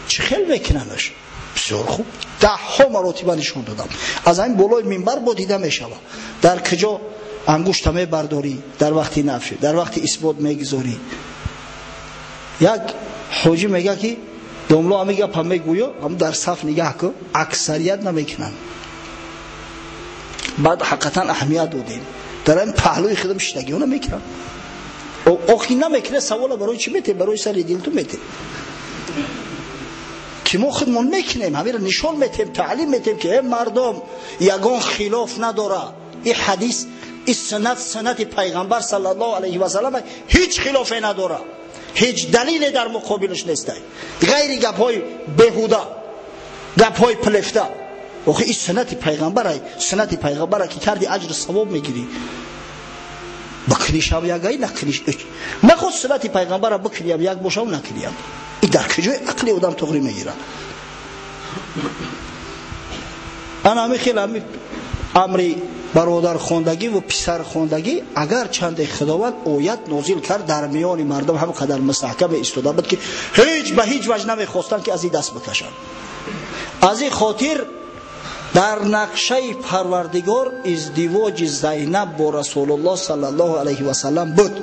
Чӣ хел мекунанаш? Бисёр хуб. Даҳҳо маротиба нишон додам. Аз ҳамин болои минбар бо дида мешавад. Дар куҷо ангушта мебардорӣ, дар вақти нафи, дар вақти исбот мегузорӣ. Як ҳоҷӣ мегӯяд ки домло ҳамин гапа мегӯё, ҳам дар саф нигаҳ кун, аксарият намекунанд. Баъд ҳақиқатан аҳамият додем. Дар ҳамин паҳлӯи худам шиштагиҳо намекунанд. Охи намекунад, савола барои чӣ метем? Барои сари дилту метем. Ки мо худмон мекунем, ҳаминро нишон метем, таълим метем ки э мардум, ягон хилоф надора. Ин ҳадис, ин суннат, суннати пайғамбар саллаллоҳу алайҳи васаллам ҳеҷ хилофе надора. Ҳеҷ далиле дар муқобилаш нестай. Ғайри гапҳои беҳуда, гапҳои пилефта. Охи ин суннати пайғамбарай, суннати пайғамбара ки карди аҷру савоб мегирӣ. Бикунишам ягай, накуниш. Наход суннати пайғамбара бикуниям як бошам, накуниям. Ин дар куҷои ақли одам туғри мегирад? Ана ҳамин хел ҳамин амри бародархондагӣ ва писархондагӣ агар чанде Худованд оят нозил кард дар миёни мардум ҳам қадар мустаҳкам истода буд ки ҳеҷ ба ҳеҷ ваҷ намехостанд ки аз ин даст бикашанд. Аз ин хотир дар нақшаи Парвардигор издивоҷи Зайнаб бо Расулуллоҳ саллаллоҳу алайҳи васаллам буд.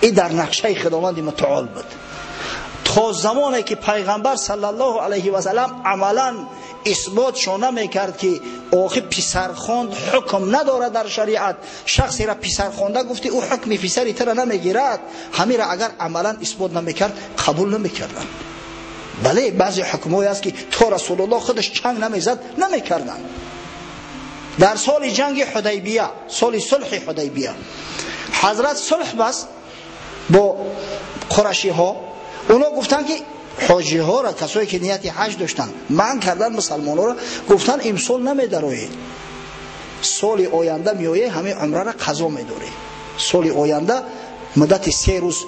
Ин дар нақшаи Худованди мутаол буд. То замоне ки пайғамбар саллаллоҳу алайҳи васаллам амалан исботшон намекард ки охи писархонд ҳукм надорад дар шариат, шахсеро писархонда гуфти ӯ ҳукми писари туро намегирад, ҳаминро агар амалан исбот намекард қабул намекарданд. Бале, баъзе ҳукмҳое аст ки то Расулуллоҳ худаш чанг намезад намекарданд. Дар соли ҷанги Ҳудайбия, соли сулҳи Ҳудайбия, ҳазрат сулҳ баст бо қурашиҳо. Оно гуфтанд ки ҳоҷиҳоро, касое ки нияти ҳаҷ доштанд, манъ кардан мусалмонҳоро, гуфтанд имсол намедароед, соли оянда меоед, ҳамин умраро қазо медоред. Соли оянда муддати 3 рӯз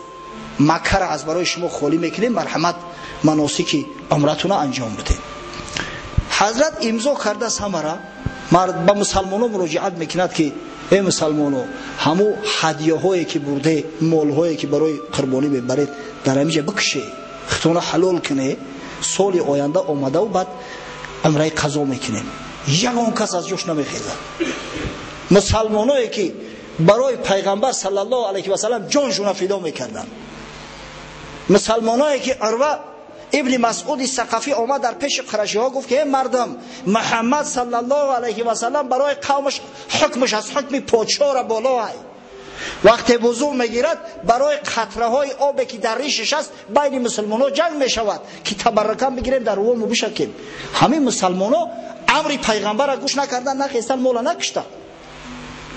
Маккаро аз барои шумо холӣ мекунем, марҳамат маносики умратуна анҷом бидед. Ҳазрат имзо кардааст ҳамара, ба мусалмонҳо муроҷиат мекунад ки эй мусалмоно, ҳаму ҳадияҳое ки бурде, молҳое ки барои қурбонӣ мебаред, дар ҳаминҷа бикушед, худтонро ҳалол кунед, соли оянда омадаву баъд умраи қазо мекунем. Ягон кас аз ҷош намехезад. Мусалмоное ки барои пайғамбар саллаллоҳу алайҳи васаллам ҷоншона фидо мекарданд, мусалмоное ки Урва ибни Масъуди Сақафӣ омад дар пеши қурашиҳо гуфт ки эй мардум, Муҳаммад саллаллоҳу алайҳи васаллам барои қавмаш ҳукмаш аз ҳукми подшоҳра боло ай. Вақте вузӯ мегирад барои қатраҳои обе ки дар ришаш аст байни мусалмонҳо ҷанг мешавад ки табаррукан бигирем дар рӯмо бишакем. Ҳамин мусалмонҳо амри пайғамбарро гӯш накардан, нахестан, мола накуштанд.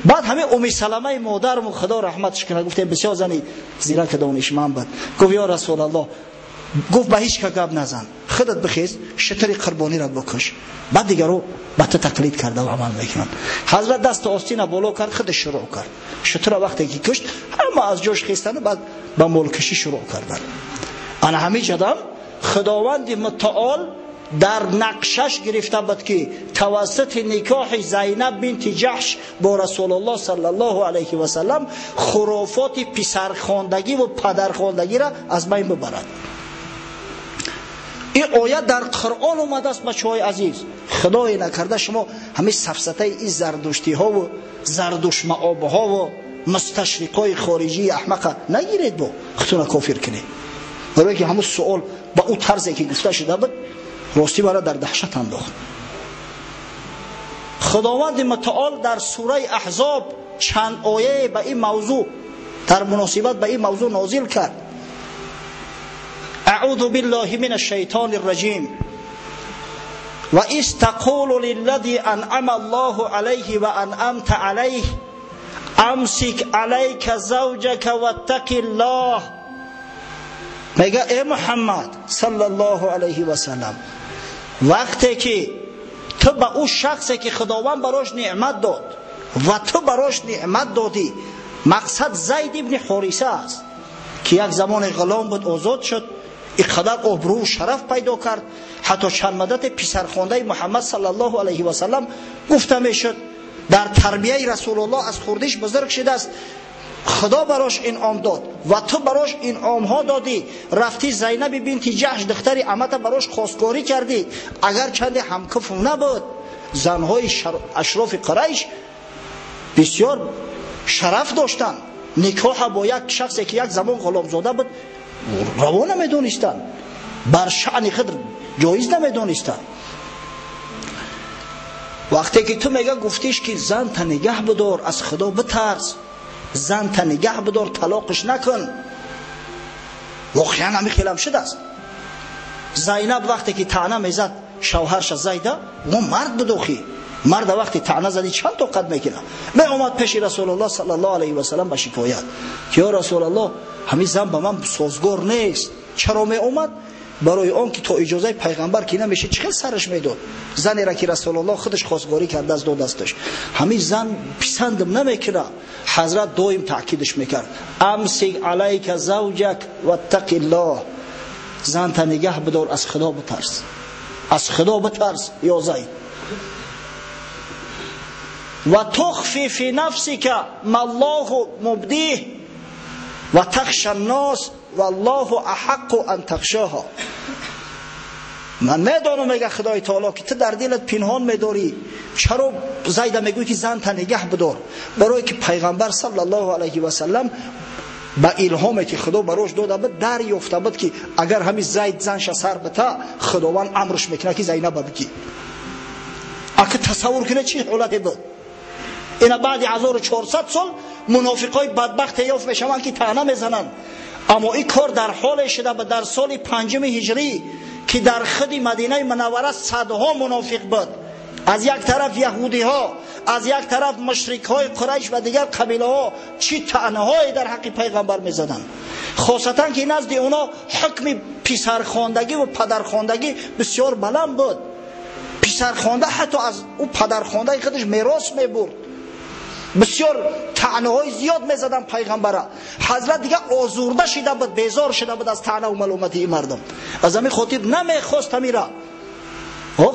Баъд ҳамин Умми Саламаи модарму Худо раҳматш кунад, гуфтем бисёр зани зирака донишманд буд. Гуфт ё Расулаллоҳ, гуфт ба ҳеҷ ка гап назан, худат бихез, шитри қурбониро бикуш, баъд дигаро ба ту тақлид карда ва амал мекунанд. Ҳазрат дасту остина боло кард, худаш шурӯъ кард. Шитра вақте ки кушт, ҳама аз ҷош хестанд, баъд ба молкашӣ шурӯъ карданд. Ана ҳамин ҷадам Худованди мутаол дар нақшаш гирифта буд ки тавассути никоҳи Зайнаб бинти Ҷаҳш бо Расулуллоҳ саллаллоҳу алайҳи васаллам хурофоти писархондагӣ ва падархондагиро аз байн бибарад. Ин оят дар Қуръон омадааст, бачаҳои азиз. Худое накарда шумо ҳамин сафсатаи ин зардуштиҳову зардушмаобҳову мусташриқҳои хориҷии аҳмақа нагиред, бо худтона кофир кунед. Барое ки ҳамун суол ба ӯ тарзе ки гуфта шуда буд, ростӣ мара дар даҳшат андохт. Худованди мутаол дар сураи Аҳзоб чанд ояе ба ин мавзӯъ, дар муносибат ба ин мавзӯъ нозил кард. أعوذ بالله من الشيطان الرجيم. وإذ تقول للذي أنعم الله عليه وأنعمت عليه أمسك عليك زوجك واتق الله. میگه ای محمد صلی الله علیه و سلم، وقتی که تو به او شخصی که خداوند براش نعمت داد و تو براش نعمت دادی، Мақсад Зайд ибни Ҳориса аст, ки як замоне ғулом буд, озод шуд, инқадар обрӯ ва шараф пайдо кард, ҳатто чанд муддат писархондаи Муҳаммад саллаллоҳу алайҳи васаллам гуфта мешуд. Дар тарбияи Расулуллоҳ аз хурдиш бузург шудааст. Худо барош инъом дод ва ту барош инъомҳо додӣ. Рафтӣ Зайнаби бинти Ҷаҳш духтари амата барош хостгорӣ кардӣ, агар чанде ҳамкуф набуд. Занҳои ашрофи Қурайш бисёр шараф доштанд. Никоҳа бо як шахсе ки як замон ғуломзода буд раво намедонистанд, бар шаъни худ ҷоиз намедонистанд. Вақте ки ту мега гуфтиш ки зан та нигаҳ бидор, аз Худо битарс, зан та нигаҳ бидор, талоқш накун, воқеан ҳамин хелам шудааст. Зайнаб вақте ки таъна мезад шавҳарша Зайда, мо мард будохӣ, марда вақте таъна задӣ чанд тоқат мекунад? Меомад пеши Расулуллоҳ саллаллоҳу алайҳи васаллам ба шикоят ки ё Расулуллоҳ, ҳамин зан ба ман созгор нест. Чаро меомад? Барои он ки то иҷозаи пайғамбар ки намешид, чӣ хел сараш медод? Занеро ки Расулуллоҳ худаш хостгорӣ кардааст додасташ. Ҳамин зан писандам намекунад. Ҳазрат доим таъкидаш мекард: амсик алайка завҷак ваттақиллоҳ, занта нигаҳ бидор, аз Худо битарс, аз Худо битарс ё Зайд. Ва тухфи фи нафсика маллоҳу мубдиҳ ва тахша ннос валлоҳу аҳаққу ан тахшоҳа. Ман медонам, мега Худои таоло, ки ту дар дилат пинҳон медорӣ. Чаро Зайда мегӯӣ ки занта нигаҳ бидор? Барое ки пайғамбар саллаллоҳу алайҳи васаллам ба илҳоме ки Худо барош дода буд дарёфта буд ки агар ҳамин Зайд занша сар бита, Худованд амрш мекунад ки Зайнаба бигӣ. Ака тасаввур кунед чӣ ҳолате буд. Ина баъди 1400 сол мунофиқҳои бадбахт ёфт мешаванд ки таъна мезананд. Аммо ин кор дар ҳоле шуда буд дар соли 5 ҳиҷрӣ ки дар худи Мадинаи Мунаввара садҳо мунофиқ буд. Аз як тараф яҳудиҳо, аз як тараф мушрикҳои Қурайш ва дигар қабилаҳо чӣ таънаҳое дар ҳаққи пайғамбар мезаданд. Хосатан ки назди онҳо ҳукми писархондагӣ ва падархондагӣ бисёр баланд буд. Писархонда ҳатто аз ӯ падархондаи худаш мерос мебурд. Бисёр таънаҳои зиёд мезаданд пайғамбара. Ҳазрат дигар озурда шида буд, безор шида буд аз таъна ва маломати ин мардум. Аз ҳамин хотир намехост ҳамира.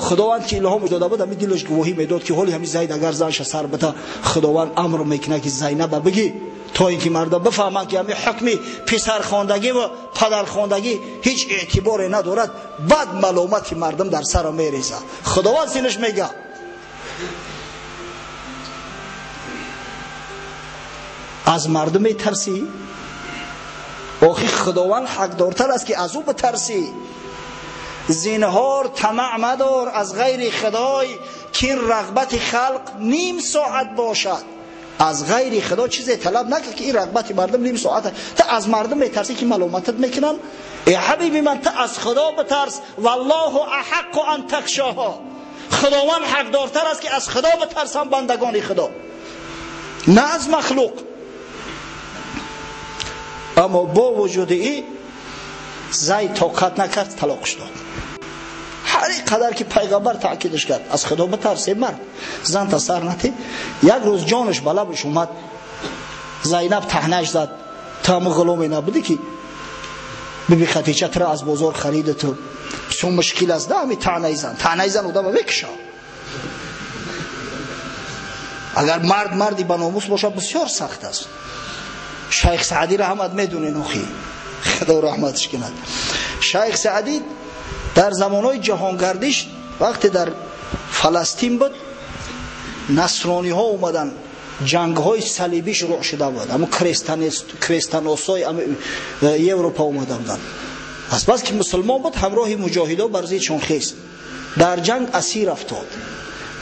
Худованд ки илҳом дода буд, ҳамин дилаш гувоҳӣ медод ки ҳоли ҳамин Зайд агар занша сар бита, Худованд амр мекунад ки Зайнаба бигӣ, то ин ки мардум бифаҳманд ки ҳамин ҳукми писархондагӣ ва падархондагӣ ҳеҷ эътиборе надорад. Бад маломати мардум дар сара мерезад. Худованд синаш мега. Аз мардум метарсӣ? Охи Худованд ҳақдортар аст ки аз ӯ битарсӣ. Зинҳор тамаъ мадор аз ғайри Худой, ки ин рағбати халқ ним соат бошад. Аз ғайри Худо чизе талаб накард ки ин рағбати мардум ним соат. Ту аз мардум метарсӣ ки маломатат мекунанд? Э ҳабиби ман, ту аз Худо битарс. Валлоҳу аҳаққу ан тахшоҳо. Худованд ҳақдортар аст ки аз Худо битарсанд бандагони Худо, на аз махлуқ. Аммо бо вуҷуди ин Зайд тоқат накард, талоқш дод. Ҳар қадар ки пайғамбар таъкидаш кард, аз Худо битарс, эй мард, занта сар натӣ. Як рӯз ҷонаш ба лабаш омад, Зайнаб таҳнаш зад: ту ҳамун ғуломе набудӣ ки биби Хатича туро аз бозор харида, ту бисёр мушкил аст да ҳамин таънаи зан. Таънаи зан одама мекушад. Агар мард марди ба номус бошад, бисёр сахт аст. Шайх Саъдиро ҳамат медонед, охи Худо раҳматш кунад. Шайх Саъдӣ дар замонҳои ҷаҳонгардиш вақте дар Фаластин буд, насрониҳо омаданд, ҷангҳои салибӣ шурӯъ шуда буд. Ҳамун крестаносҳои Европа омада буданд. Аз бас ки мусулмон буд, ҳамроҳи муҷоҳидо бар зиддшон хест. Дар ҷанг асир афтод.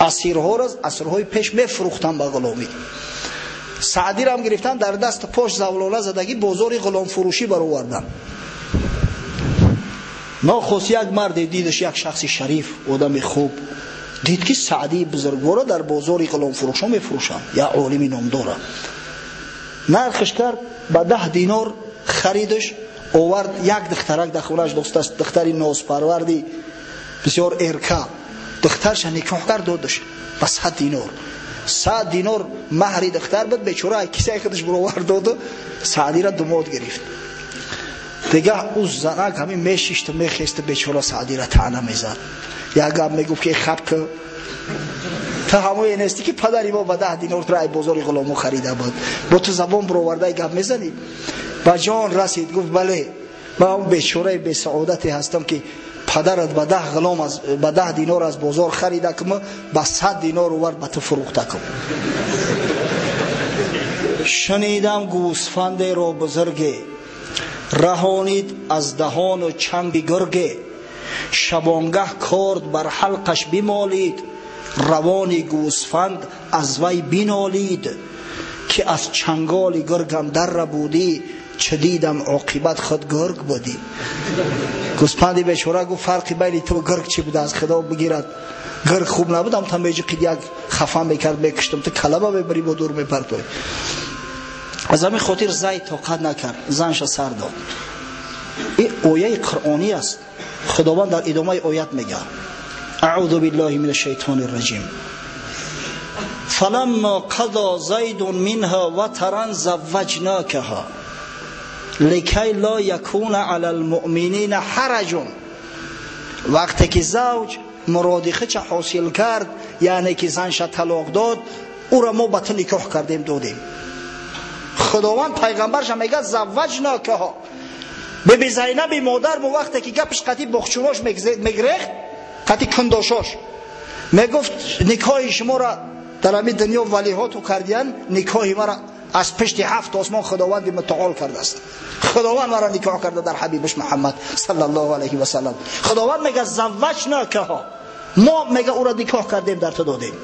Асирҳоро аз асрҳои пеш мефурӯхтанд ба ғуломӣ. Саъдиро ҳам гирифтан, дар даст пош завлона задагӣ бозори ғуломфурӯшӣ бароварданд. Нохост як марде дидаш, як шахси шариф, одами хуб, дид ки Саъдии бузургворо дар бозори ғуломфурӯшон мефурӯшанд, як олими номдора. Нархш кард ба 10 динор харидаш, овард. Як духтарак дар хонааш доштааст, духтари нозпарварди бисёр эрка. Духтарша никоҳ кард, додаш ба 100 динор. 100 динор меҳри духтар буд, бечора кисаи худаш баровар доду Саъдиро думод гирифт. Дига ӯ занак ҳамин мешишту мехесту бечора Саъдиро таъна мезад. Як гап мегуфт ки хаб ки ту ҳамое нестӣ ки падари мо ба 10 динор туро ай бозори ғуломо харида буд, бо ту забон баровардаи гап мезанӣ. Ба ҷон расид, гуфт бале, ман он бечораи бесаодате ҳастам ки падарат ба 10 ғулом аз ба 10 динор аз бозор харида кум, ба 100 динор овард ба ту фурӯхта кум. Шунидам гӯсфандеро бузурге раҳонид аз даҳону чанги гурге, шабонгаҳ корд бар ҳалқаш бимолид, равони гӯсфанд аз вай бинолид, ки аз чанголи гургам дарра будӣ, чӣ дидам оқибат худ гург будӣ. Гӯсфанди бечора гуфт фарқи байни ту гург чӣ буда, аз худо бигирад. Гург хуб набудам, та меҷиқид як хафа мекард, мекуштам, ту калаба мебарӣ бо дур мепартоӣ. Аз ҳамин хотир Зайд тоқат накард, занша сар дод. Ин ояи қуръонӣ аст. Худованд дар идомаи оят мегӯяд: аъузу биллаҳи мин ашшайтони рраҷим фаламма қадо зайдун минҳа ватаран завваҷнакаҳа ликай ло якуна ала лмуъминина ҳараҷун. Вақте ки завҷ муроди худша ҳосил кард, яъне ки занша талоқ дод, ӯро мо ба ту никоҳ кардем, додем. Худованд пайғамбарша мегӯяд завваҷнакаҳа. Биби Зайнаби модарму вақте ки гапаш қати боғчунош мегрехт, қати кундошош мегуфт никоҳи шуморо дар ҳамин дунё валиҳоту кардиян, никоҳи мара аз пишти 7 осмон Худованди мутаол кардааст. Худованд мара никоҳ карда дар ҳабибаш Муҳаммад саллаллоҳу алайҳи васаллам. Худованд мега завваҷнакаҳа, мо мега ӯро никоҳ кардем, дар ту додем.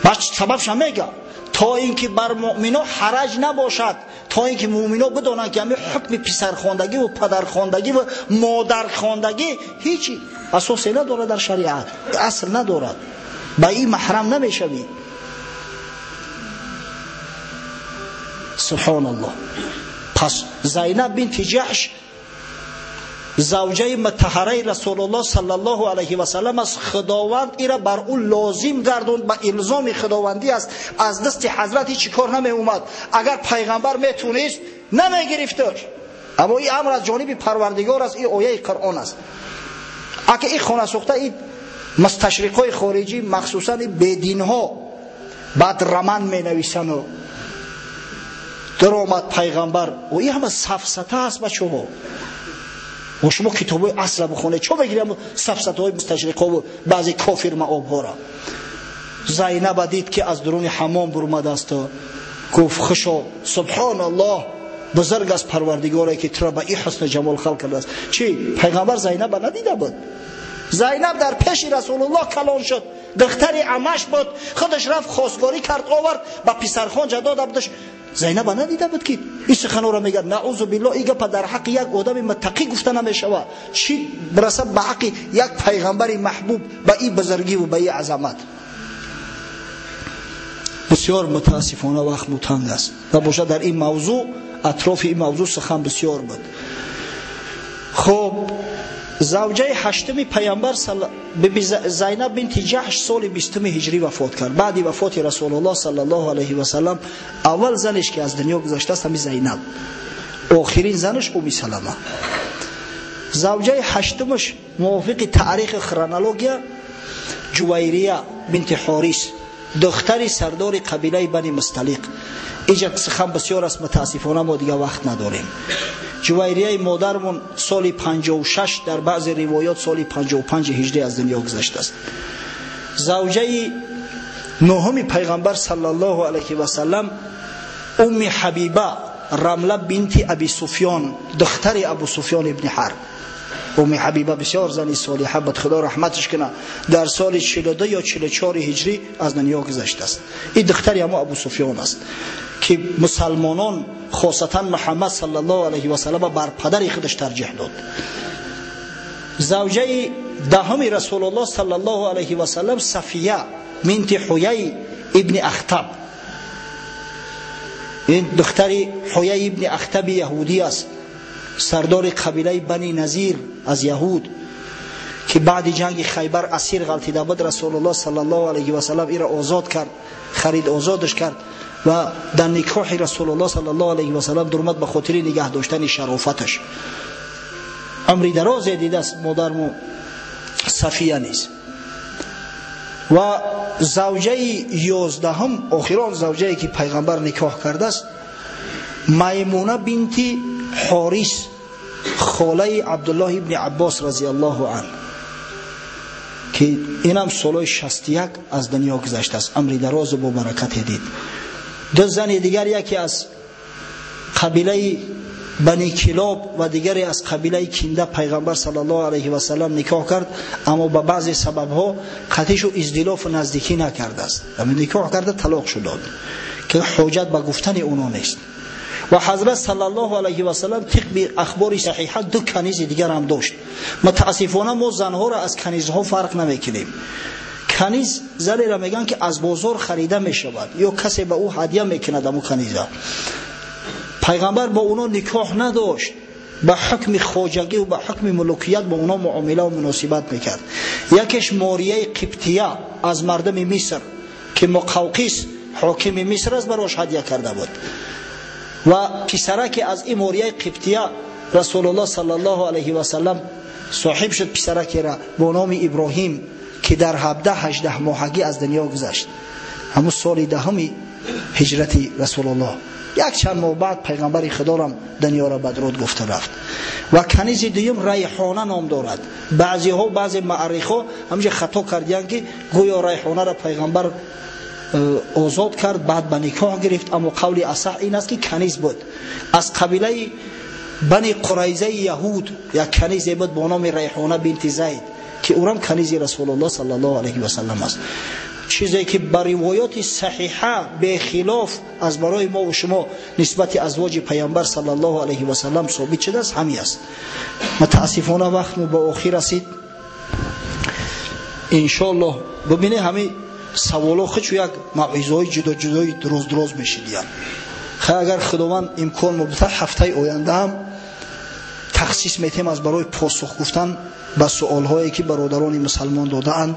Баъд сабабша мега то ин ки бар муъмино ҳараҷ набошад, то ин ки муъмино бидонанд ки ҳамин ҳукми писархондагӣ ва падархондагӣ ва модархондагӣ ҳеҷ асосе надорад дар шариат, асл надорад, ба ин маҳрам намешавӣ. Субҳоналлоҳ. Пас Зайнаб бинти Ҷаҳш завҷаи мутаҳараи Расулуллоҳ саллаллоҳу алайҳи васаллам аст. Худованд ира бар ӯ лозим гардонд, ба илзоми худовандӣ аст. Аз дасти ҳазрат ҳеҷ кор намеомад. Агар пайғамбар метунист намегирифташ, аммо ин амр аз ҷониби Парвардигор аст, ин ояи Қуръон аст. Ака ин хонасӯхта, ин мусташриқҳои хориҷӣ, махсусан ин бединҳо баъд роман менависану даромад пайғамбар. Ин ҳама сафсата аст, бачаҳо. Ва шумо китобҳои асла бихонед, чо мегирем сафсатаҳои мусташриқҳову баъзе кофир маобҳоро. Зайнаба дид ки аз дуруни ҳаммом бурмадасту гуфт хушо, субҳоналлоҳ, бузург аст Парвардигоре ки туро ба ин ҳусну ҷамол халқ кардааст. Чӣ? Пайғамбар Зайнаба надида буд. Зайнаб дар пеши Расулуллоҳ калон шуд, духтари амаш буд, худаш рафт хостгорӣ кард, овард, ба писархонҷа дода будаш. Зайнаба надида буд ки ин суханҳоро мегӯяд. Наъузу биллоҳ, ин гапа дар ҳаққи як одами муттақӣ гуфта намешавад. Чӣ бирасад ба ҳаққи як пайғамбари маҳбуб ба ин бузургиву ба ин азамат? Бисёр мутаассифона вақт мутанг аст. Набошад дар ин мавзӯъ, атрофи ин мавзӯъ сухан бисёр буд. Хуб, завҷаи ҳаштуми пайғамбар биби Зайнаб бинти Ҷаҳш соли 20 ҳиҷрӣ вафот кард. Баъди вафоти Расулуллоҳ саллаллоҳу алайҳи васаллам аввал занеш ки аз дунё гузаштааст ҳамин Зайнаб, охирин занаш Уми Салама. Завҷаи ҳаштумаш мувофиқи таърихи хронология Ҷувайрия бинти Ҳорис, духтари сардори қабилаи Бани Мусталиқ. Иҷа сухан бисёр аст, мутаассифона мо дига вақт надорем. Ҷувайрияи модармон соли 56, дар баъзе ривоят соли 55 ҳиҷрӣ аз дунё гузаштааст. Завҷаи нуҳуми пайғамбар саллаллоҳу алайҳи васаллам Умми Ҳабиба Рамла бинти Аби Суфён, духтари Абу Суфён ибни Ҳарб. Умми Ҳабиба бисёр зани солиҳа буд, Худо раҳматаш кунад. Дар соли 42 ё 44 ҳиҷрӣ аз дунё гузаштааст. Ин духтари ҳамо Абу Суфён аст ки мусалмонон хосатан Муҳаммад саллаллоҳу алайҳи васаллам бар падари худаш тарҷиҳ дод. Завҷаи даҳуми Расулуллоҳ саллаллоҳу алайҳи васаллам Сафия бинти Ҳуяй ибни Ахтаб. Ин духтари Ҳуяй ибни Ахтаби яҳудӣ аст, сардори қабилаи Бани Назир аз яҳуд, ки баъди ҷанги Хайбар асир ғалтида буд, Расулуллоҳ саллаллоҳу алайҳи васаллам иро озод кард, харид озодаш кард ва дар никоҳи Расулуллоҳ саллаллоҳу алайҳи васаллам дурмад ба хотири нигаҳ доштани шарофаташ. Умри дарозе дидааст модарму Сафия низ. Ва завҷаи 11-ум, охирон завҷае ки пайғамбар никоҳ кардааст, Маймуна бинти Ҳорис, холаи Абдуллоҳ ибни Аббос разияллоҳу анҳу, ки инам солҳои 61 аз дунё гузаштааст, умри дарозу бо баракате дид. Ду зани дигар, яке аз қабилаи Бани Килоб ва дигаре аз қабилаи Кинда пайғамбар саллаллоҳу алайҳи васаллам никоҳ кард, аммо ба баъзе сабабҳо қатишу издилофу наздикӣ накардааст. Никоҳ карда талоқ шуд дод, ки ҳоҷат ба гуфтани оно нест. Ва ҳазрат саллаллоҳу алайҳи васаллам тибқи ахбори саҳиҳа ду канизи дигар ҳам дошт. Мутаассифона мо занҳоро аз канизҳо фарқ намекунем. Каниз занеро мегӯянд, ки аз бозор харида мешавад ё касе ба ӯ ҳадя мекунад аму каниза. Пайғамбар бо оно никоҳ надошт, ба ҳукми хоҷагӣ ва ба ҳукми мулукият бо оно муомила ва муносибат мекард. Якеш Морияи Қибтия аз мардуми Миср, ки Муқавқис ҳокими Миср аст, барош ҳадя карда буд. Ва писараке аз ин Морияи Қибтия Расулуллоҳ саллаллоҳу алайҳи васаллам соҳиб шуд, писаракера бо номи Иброҳим, ки дар 17-18 моҳагӣ аз дунё гузашт. Ҳамун соли 10 ҳиҷрати Расулуллоҳ. Як чанд моҳ баъд пайғамбари Худорам дунёро бадруд гуфта рафт. Ва канизи дуюм Райҳона ном дорад. Баъзеҳо, баъзе муаррихҳо ҳаминҷа хато кардиянд, ки гӯё Райҳонаро пайғамбар озод кард, баъд ба никоҳ гирифт, аммо қавли асаҳ ин аст, ки каниз буд. Аз қабилаи Бани Қурайзаи яҳуд як канизе буд бо номи Райҳона бинти Зайд, ки ӯрам канизи Расулуллоҳ саллаллоҳу алайҳи васаллам аст. Чизе ки ба ривоёти саҳиҳа бехилоф аз барои мо ва шумо нисбати азвоҷи пайғамбар саллаллоҳу алайҳи васаллам собит шудааст, ҳамин аст. Мутаассифона вақтмо ба охир расид. Иншоаллоҳ бибинед, ҳамин саволо хичу як мавъизаҳои ҷудоҷудои дроз-дроз мешидиянд. Хай, агар Худованд имкон мобитад, ҳафтаи оянда ҳам тахсис метем аз барои посух гуфтан ба суолҳое ки бародарони мусалмон додаанд.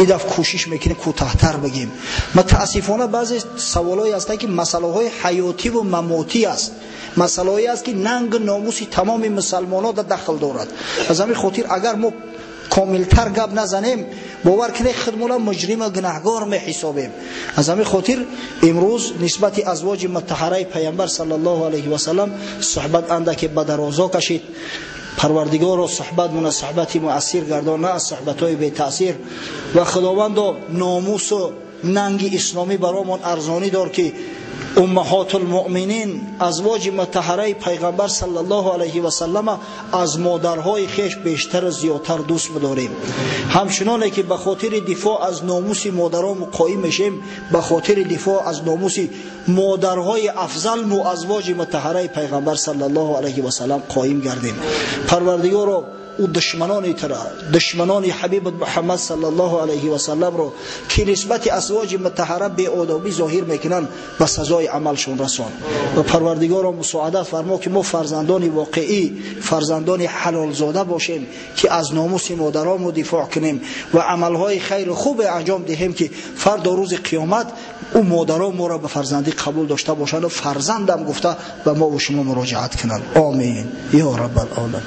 Ин дафъ кӯшиш мекунем кӯтаҳтар бигем. Мутаассифона баъзе саволҳое ҳастанд, ки масъалаҳои ҳаётиву мамотӣ аст, масъалаҳое аст, ки нангу номуси тамоми мусалмонҳо дар дахл дорад. Аз ҳамин хотир агар мо комилтар гап назанем, бовар кунед, худмона муҷрима гунаҳгор меҳисобем. Аз ҳамин хотир имрӯз нисбати азвоҷи мутаҳараи пайғамбар саллаллоҳу алайҳи васаллам суҳбат андаке ба дарозо кашид. Парвардигорро суҳбатмона суҳбати муассир гардон, на аз суҳбатҳои бетаъсир. Ва Худовандо номусу нанги исломӣ баромон арзонӣ дор, ки уммаҳотулмуъминин, азвоҷи мутаҳараи пайғамбар саллаллоҳу алайҳи васаллама аз модарҳои хеш бештару зиёдтар дӯст бидорем. Ҳамчуноне ки ба хотири дифоъ аз номуси модарон қоим мешем, ба хотири дифоъ аз номуси модарҳои афзалму азвоҷи мутаҳараи пайғамбар саллаллоҳу алайҳи васаллам қоим гардем. Парвардигоро, ӯ душманони тура, душманони ҳабибат Муҳаммад саллаллоҳу алайҳи васалламро, ки нисбати азвоҷи мутаҳара беодобӣ зоҳир мекунанд, ба сазои амалшон расон. Ва Парвардигоро мусоадат фармо, ки мо фарзандони воқеӣ, фарзандони ҳалолзода бошем, ки аз номуси модаронмо дифоъ кунем ва амалҳои хайру хубе анҷом диҳем, ки фардо рӯзи қиёмат ӯ модарон моро ба фарзандӣ қабул дошта бошанд ва фарзандам гуфта ба мо ва шумо муроҷиат кунанд. Омин ё раббал оламин.